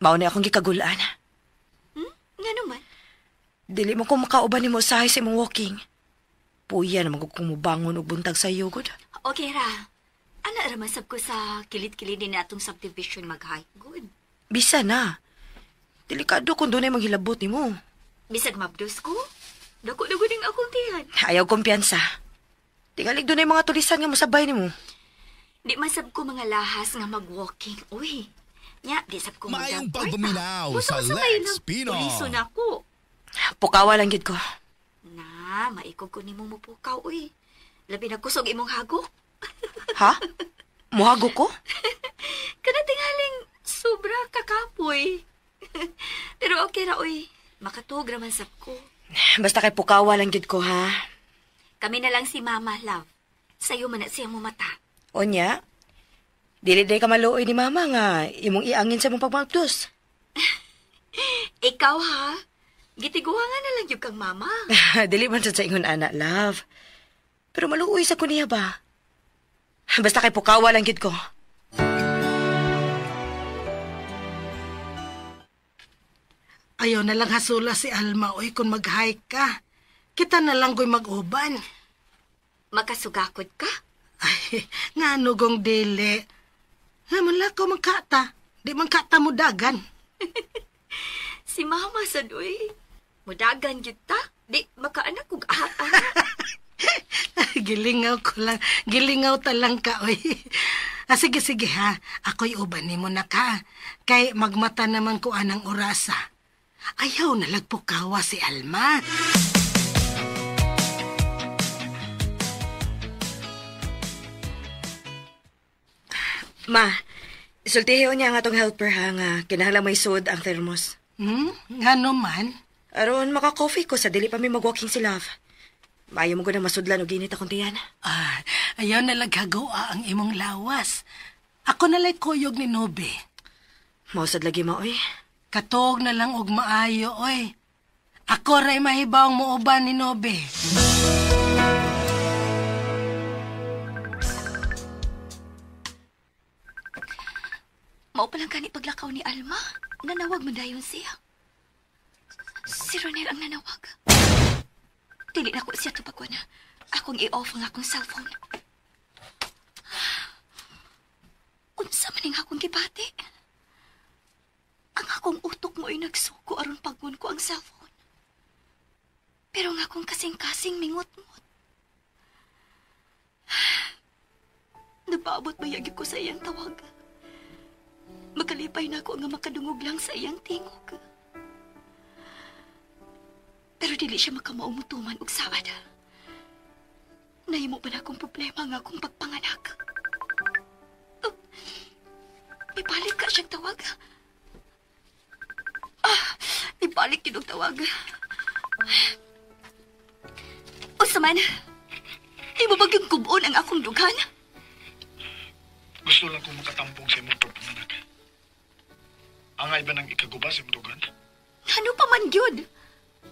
S5: Mao na akong gikagulaan.
S2: Ngano man?
S5: Dili mo ko makauban nimo usahay sa imong walking. Puya na magug kong mubangon og buntag sa yugod.
S2: Okay ra. Ana ra man sab ko sa kilit-kilit din atong subdivision mag-hike. Good.
S5: Bisa na. Delikado kung dunay maghilabot nimo.
S2: Bisag mabdos ko. Dako na gud ang akong tiyan.
S5: Ayaw kumpiyansa. Tingalig dunay mga tulisan nga mosabay nimo.
S2: Di man sab ko mga lahas nga mag-walking. Uy. Nya, di sab ko
S9: Maayong
S2: magdagpart,
S9: pagpaminaw
S2: ah.
S9: sa
S2: Usa-usa kayo
S9: Lex
S2: lang.
S9: Pino.
S2: Tuliso na ako.
S5: Pukawa lang gid ko.
S2: Na, maikog ko nimo mupukaw, uy. Labi na kusog imong hagok.
S5: Ha? Muhago ko?
S2: Kana tingaling sobra kakapoy. Pero okay ra, uy. Makatuog ra man sab ko.
S5: Basta kay pukawa lang gid ko, ha?
S2: Kami na lang si Mama, love. Sayo man na siya mumata.
S5: Onya, dili day ka maluoy ni Mama nga imong iangin sa imong pagmabdos.
S2: Ikaw, ha? Gitiguha nga na lang yung kang mama.
S5: Dili man sad sa ingon ana, love. Pero maluoy sa ko niya ba? Basta kay pukawa lang gid ko.
S6: Ayaw na lang hasula si Alma, oy, kung mag-hike ka. Kita na lang ko'y mag-uban.
S2: Makasugakod ka?
S6: Ay, nga gong dili. Nga man lang ko magkata. Di man kata mo dagan.
S2: Si Mama sad, uy. Mudagan gyud ta. Di makaanak kog ahak-ahak.
S6: Gilingaw ko lang. Gilingaw ta lang ka, oy. Ah, sige, sige ha. Ako'y uban nimo na ka. Kay magmata naman ko anang orasa. Ayaw na lagpukawa si Alma.
S5: Ma, sultihi niya ang atong helper ha nga kinahanglan may sud ang thermos.
S6: Ngano man?
S5: Aron maka-coffee ko sa dili pa mi mag-walking si love. Maayo mo ko na masudlan og init akong tiyan.
S6: Ah, ayaw na laghagawa ang imong lawas. Ako na lay kuyog ni Nobe.
S5: Mausad lagi ma, oy.
S6: Katog na lang og maayo, oy. Ako ray mahibawng muuban ni Nobe.
S2: Mao pa lang kani paglakaw ni Alma. Nanawag man dayon siya. Si Ronel ang nanawag. Dili na ko siya tubagon. Akong i-off ang akong cellphone. Unsa man ang akong gibati? Ang akong utok mo ay nagsuko aron pagun ko ang cellphone. Pero ang akong kasing-kasing mingot-ngot. Napaabot ba yagi ko sa iyang tawag? Makalipay na ako nga makadungog lang sa iyang tingog. Pero dili siya makamaumutuman og saad. Nahimo pa na akong problema nga akong pagpanganak. Oh, may balik ka siyang tawag. Ah, may balik yun og tawag. Unsa man, imo ba gyud gub-on ang akong dughan?
S3: Gusto lang kong makatampong sa imong pagpanganak. Angay ba nang ikaguba sa imong dugan?
S2: Ano pa man gyud?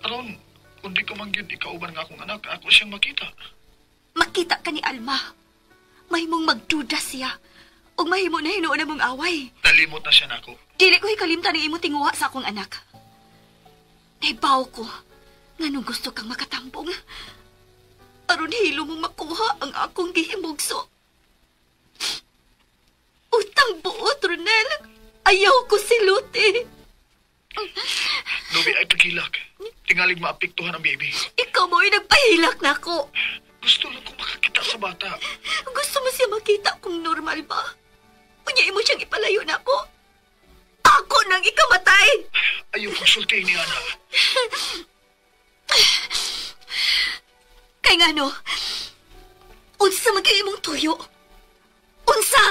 S3: Aron, kung di ko man gyud ikauban nga akong anak, ako siyang makita.
S2: Makita ka ni Alma. Mahimong magduda siya. Ug mahimo na hinuon na mong away.
S3: Nalimot na siya nako.
S2: Dili ko hikalimtan ang imong tinguha sa akong anak. Naibaw ko. Nganong gusto kang makatambong. Aron hilo mong makuha ang akong gihimugso. Utang buot, Ronel. Ayaw ko siluti.
S3: Nobi ay paghilak. Tingalig maapektuhan ang baby.
S2: Ikaw mo'y nagpahilak na ako.
S3: Gusto lang kong makakita sa bata.
S2: Gusto mo siya makita kung normal ba? Unya mo siyang ipalayo na ako. Ako nang ikamatay.
S3: Ayaw kong sultihin ni Ana.
S2: Kay nga no, unsa man kay imong tuyo? Unsa?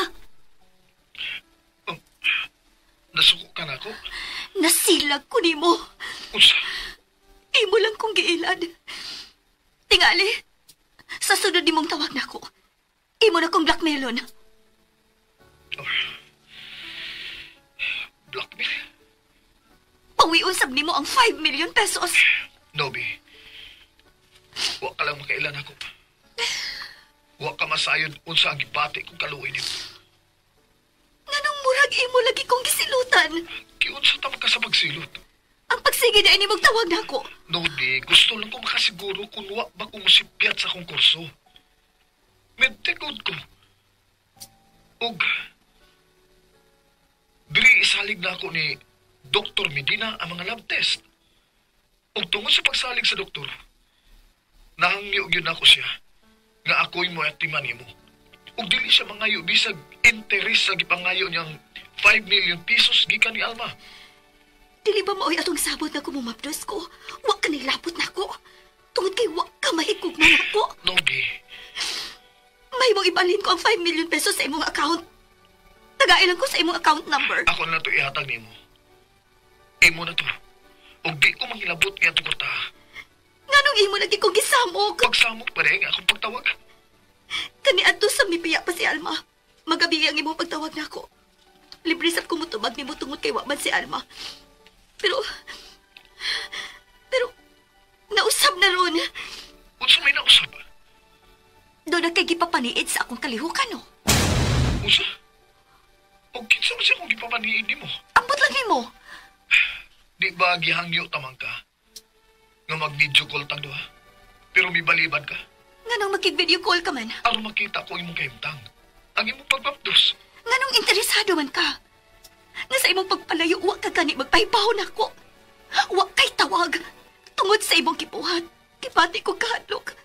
S3: Nasuko ka na ako?
S2: Nasilag ko nimo.
S3: Unsa?
S2: Imo lang kong giilad. Tingali, sa sunod nimong tawag nako, imo na kong blackmailon.
S3: Oh. Blackmail?
S2: Pawion sab nimo ang 5 million pesos.
S3: Nobi, wa ka lang makailan ako. Wa ka masayod unsa ang gibati kong kaluoy nimo.
S2: Nganong murag imo lagi kong gisilutan?
S3: Kiunsa ta man ka sa pagsilot?
S2: Ang pagsige na inimog tawag nako.
S3: Nobi, gusto lang ko makasiguro kung wa ba ko musipyat sa akong kurso. Medtikod ko. Ug diri isalig na ako ni Dr. Medina ang mga lab test. Ug tungod sa pagsalig sa doktor, nahangyo gyud nako siya nga ako'y moatiman nimo. Ug dili siya mangayo bisag interes sa gipangayo niyang 5 million pesos gikan ni Alma.
S2: Dili ba maoy atong sabot na kumumapdos ko? Wa ka nilapot nako. Tungod kay wa ka mahigugma nako.
S3: Nobi.
S2: May mong ibalhin ko ang 5 million pesos sa imong account. Tagailan ko sa imong account number.
S3: Ako na to ihatag nimo. Imo na to. Ug di ko mangilabot nga itong kwarta.
S2: Nganong imo lagi kong gisamok?
S3: Pagsamok pa rin akong pagtawag.
S2: Kaniadto sa mibiya pa si Alma. Magabi ang imong pagtawag nako. Libre sab ko motubag nimo tungod kay wa man si Alma. Pero nausab na ron.
S3: Unsa may nausab?
S2: Doon na kay gipapaniid sa akong kalihukan, no?
S3: Unsa? O kinsa man siya kung gipapaniid nimo?
S2: Ambot lang nimo.
S3: Di ba gihangyo tamang ka? Nga mag-video call tang duha? Pero mibalibad ka?
S2: Nganong magkig-video call ka man?
S3: Aron makita ko imong kahimtang. Ang imong pagpapdos.
S2: Nganong interesado man ka? Nga sa imong pagpalayo, wa ka gani magpahibaw nako. Wa kay tawag. Tungod sa imong kipuhat, kipati ko kahadlok.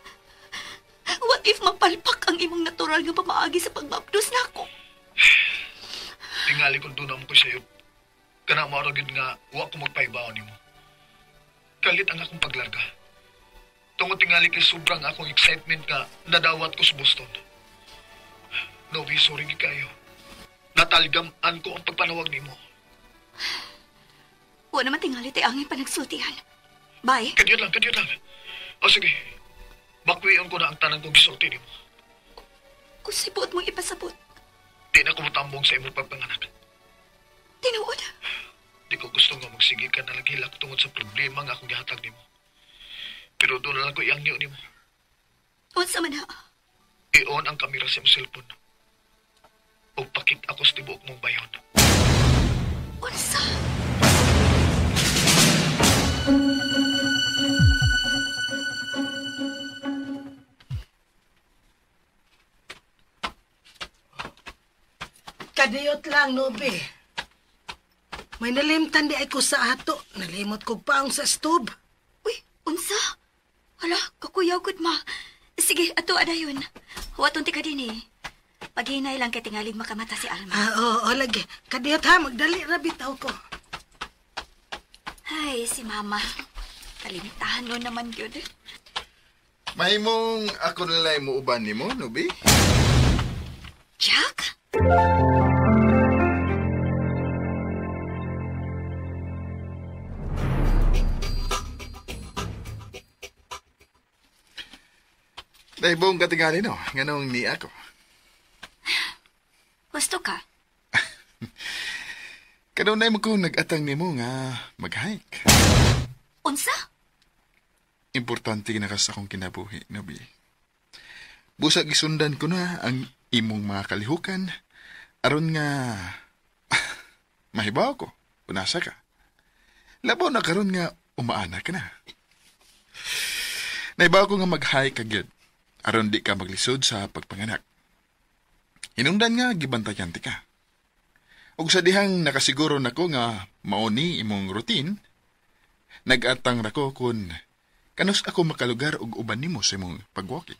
S2: What if mapalpak ang imong natural nga pamaagi sa pagmapdos nako?
S3: Tingali kung doon mo ko sa'yo. Kana mo aragin nga, wa ko magpahibaw nimo. Kalit ang akong paglarga. Tungod tingali kay sobrang akong excitement nga nadawat ko sa Boston. Novi, sorry gid kayo. Natalgam-an ko ang pagpanawag nimo.
S2: Wa naman tingali tay angin panagsultihan. Bye.
S3: Kadiyot lang, kadiyot lang. O sige, bakwion ko na ang tanan kong gisulti nimo.
S2: Kung sibuot mong ipasabot.
S3: Di na ko motambong sa imong pagpanganak.
S2: Tinuod.
S3: Di ko gusto nga magsige ka na laghilak tungod sa problema nga akong gihatag nimo. Pero doon na lang ko iangyo nimo.
S2: Unsa man ha?
S3: I-on ang kamera sa imong cellphone. O pakit ako sa tibuok mong bayon.
S2: Unsa?
S6: Kadiyot lang, Nobi. May nalimtan di ay ko sa ato. Nalimot kog paong sa stove.
S2: Uy, unsa? Hala, kakuyaw gud ma. Sige, ato adayon. Huwaton ti ka din eh. Paghinay lang kay tingalig makamata si Alma.
S6: Ah, oo, lagi. Kadiyot ha, magdali ra bitaw ko.
S2: Ay, si Mama. Kalimtahan no naman yun.
S8: Mahimong ako nalay mo uban nimo, Nobi?
S2: Jack?
S8: Dahibong katingali no, nganong ni ako.
S2: Gusto ka?
S8: Kanunay mo ko nag-atang nimo nga mag-hike.
S2: Unsa?
S8: Importante na ka sa akong kinabuhi, Nobi. Busag isundan ko na ang imong mga kalihukan aron nga mahibaw ko unasa ka. Labaw na karon nga umaana ka na. Naibaw ko nga mag-hike ka gyud aron di ka maglisod sa pagpanganak. Hinungdan nga gibantayan ti ka. Ug sa dihang nakasiguro nako nga mao ni imong routine, nag-atang ra ko kun kanus ako makalugar og uban nimo sa imong pag-walking.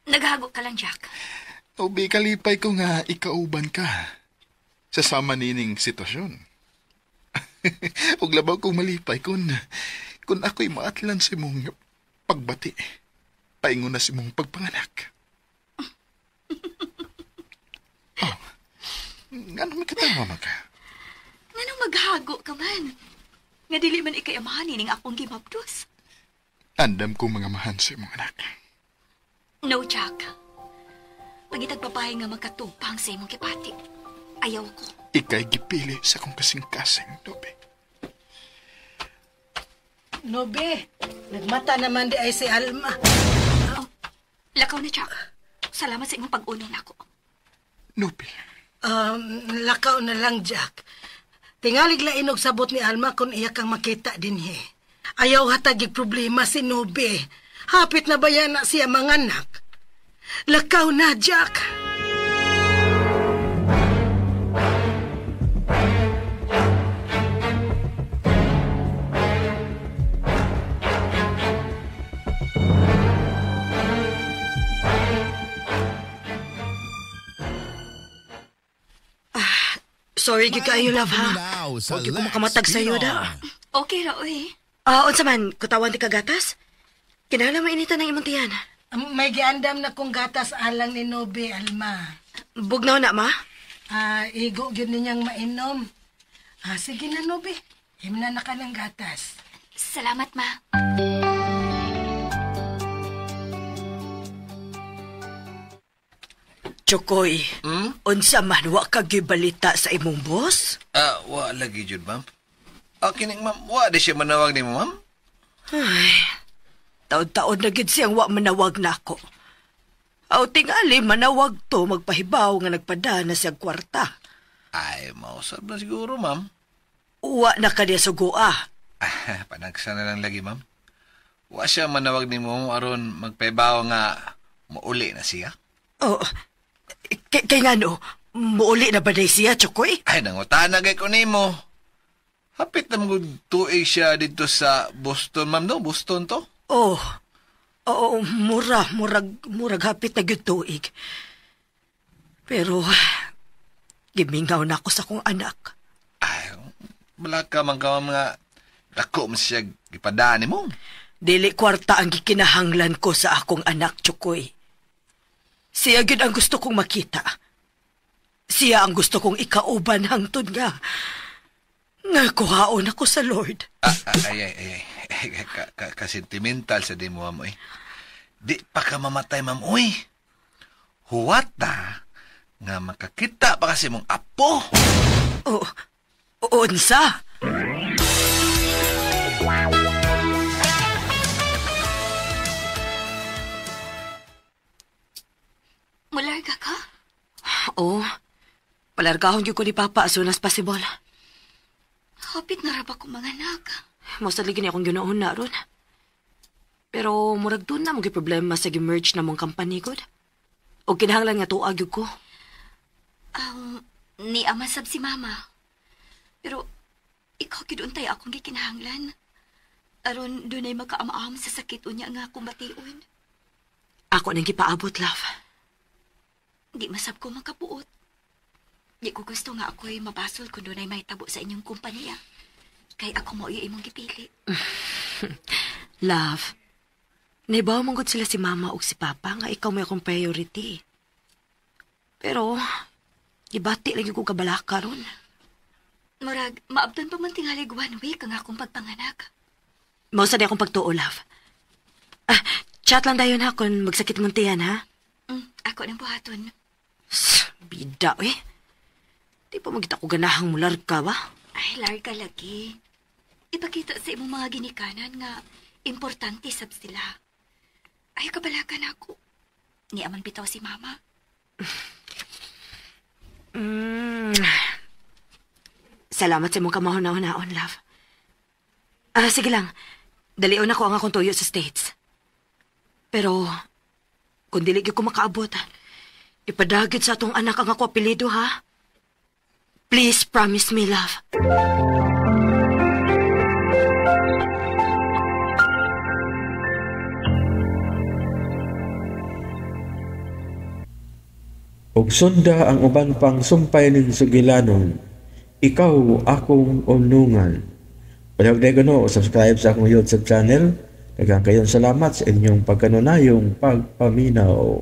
S2: Naghago ka lang, Jack.
S8: Ubi, kalipay ko nga ikauban ka sa sama nining sitwasyon. Ug labaw kong malipay kun ako'y maatlan sa imong pagbati. Paingon na sa imong pagpanganak. Oh, ngano may katawa man ka?
S2: Ngano maghago ka man? Nga dili man ikay amahan ining akong gimabdos.
S8: Andam kong mga mahan sa imong anak.
S2: No, Jack. Pagitag babae nga magkatupang sa imong kipati. Ayaw ko.
S8: Ika'y gipili sa akong kasing-kasing, Nobe.
S6: Nobe, nagmata naman di ay si Alma.
S2: Oh, lakaw na, Jack. Salamat sa imong pag-unong nako.
S8: Nobe.
S6: Lakaw na lang, Jack. Tingalig lain og sabot ni Alma kung iya kang makita dinhi. Ayaw hatag problema si Nobe. Hapit na ba yan na siya mga anak? Lakaw na, Jack.
S5: Sorry, gyud kaayo, love, ha? Huwag ko makamatag sa'yo, da.
S2: Okay ra, oy.
S5: Unsa man, kutawan di ka gatas? Kinahanglan mainitan ng imong tiyan.
S6: May giandam na kong gatas alang ni Nobe, Alma.
S5: Bugnaw na, ma?
S6: Igo gyud ninyang mainom. Sige na, Nobe. Himna na ka ng gatas.
S2: Salamat, ma.
S5: Chokoy, unsa man wa ka gibalita sa imong boss?
S4: Wa lagi jud, ma'am. Kining ma'am, wa di siya manawag nimo, ma'am?
S5: Ay, taon-taon na gid siyang wa manawag nako. Aw tingali manawag to magpahibaw nga nagpadana siyang kwarta.
S4: Ay, mausab na siguro, ma'am.
S5: Wa na ka niya sugoa.
S4: Panagsa na lang lagi, ma'am. Wa siya manawag nimo aron magpahibaw nga muuli na siya.
S5: Oh, kay nga no, muuli na ba day siya, Chokoy?
S4: Ay, nangutana kay ko nimo. Hapit na mga tuig siya dito sa Boston, ma'am, no? Boston to?
S5: Oh, oo, murag hapit na gyud tuig. Pero, gimingaw na ako sa kong anak.
S4: Ay, wala ka man ka mga dako man siya gipadaan nimo.
S5: Dili kwarta ang gikinahanglan ko sa akong anak, Chokoy. Siya gyud ang gusto kong makita. Siya ang gusto kong ikauban hangtod nga. Nga kuhaon ako sa Lord.
S4: Ay. Ka-sentimental sa di mo, ma'am, eh. Di pa ka mamatay, ma'am, uy. Huwat na nga makakita pa kasi mong apo.
S5: Oh, unsa?
S2: Mularga ka?
S5: Oo. Palargahon gyud ko ni Papa as soon as possible.
S2: Hapit na ra ba kong mga anak?
S5: Mostly gini akong ginoon na ron. Pero murag doon na mong problema sa gi-merge na mong company god. O kinahanglan nga tuag gyud ko.
S2: Ni ama sab si Mama. Pero ikaw gyud untay akong gikinahanglan. Aron dunay makaamaam sa sakit unya nga akong bation.
S5: Ako nang gipaabot, love.
S2: Di masab ko makapuot. Di ko gusto nga ako'y mabasol kung dunay mahitabo sa inyong kumpanya. Kay ako mao imong gipili.
S5: Love, naibaw manggod sila si Mama ug si Papa nga ikaw may akong priority. Pero, ibati lagi ko kabalaka ron.
S2: Murag, maabtan pa man tingalig 1 week ang akong pagpanganak.
S5: Mao sa di akong pagtuo, love. Chat lang dayon ha kung magsakit mong tiyan, ha?
S2: Ako nang buhaton.
S5: Bida, eh. Di pa magita ko ganahang mularga ba?
S2: Ay, larga lagi. Ipakita sa imong mga ginikanan nga importante sab sila. Ay, kabalakan ako. Ni aman bitaw si Mama.
S5: Salamat sa imong kamahon-naon, love. Sige lang. Dalion ako ang akong tuyo sa States. Pero, kung dili gyud ko makaabot, ipadagit sa atong anak ang ako apelyido, ha? Please promise me, love.
S1: Ug sunda ang uban pang sumpay ning sugilanon. Ikaw Akong Unungan. Palihog na kuno, subscribe sa akong YouTube channel. Daghang kayong salamat sa inyong pagkanunayong pagpaminaw.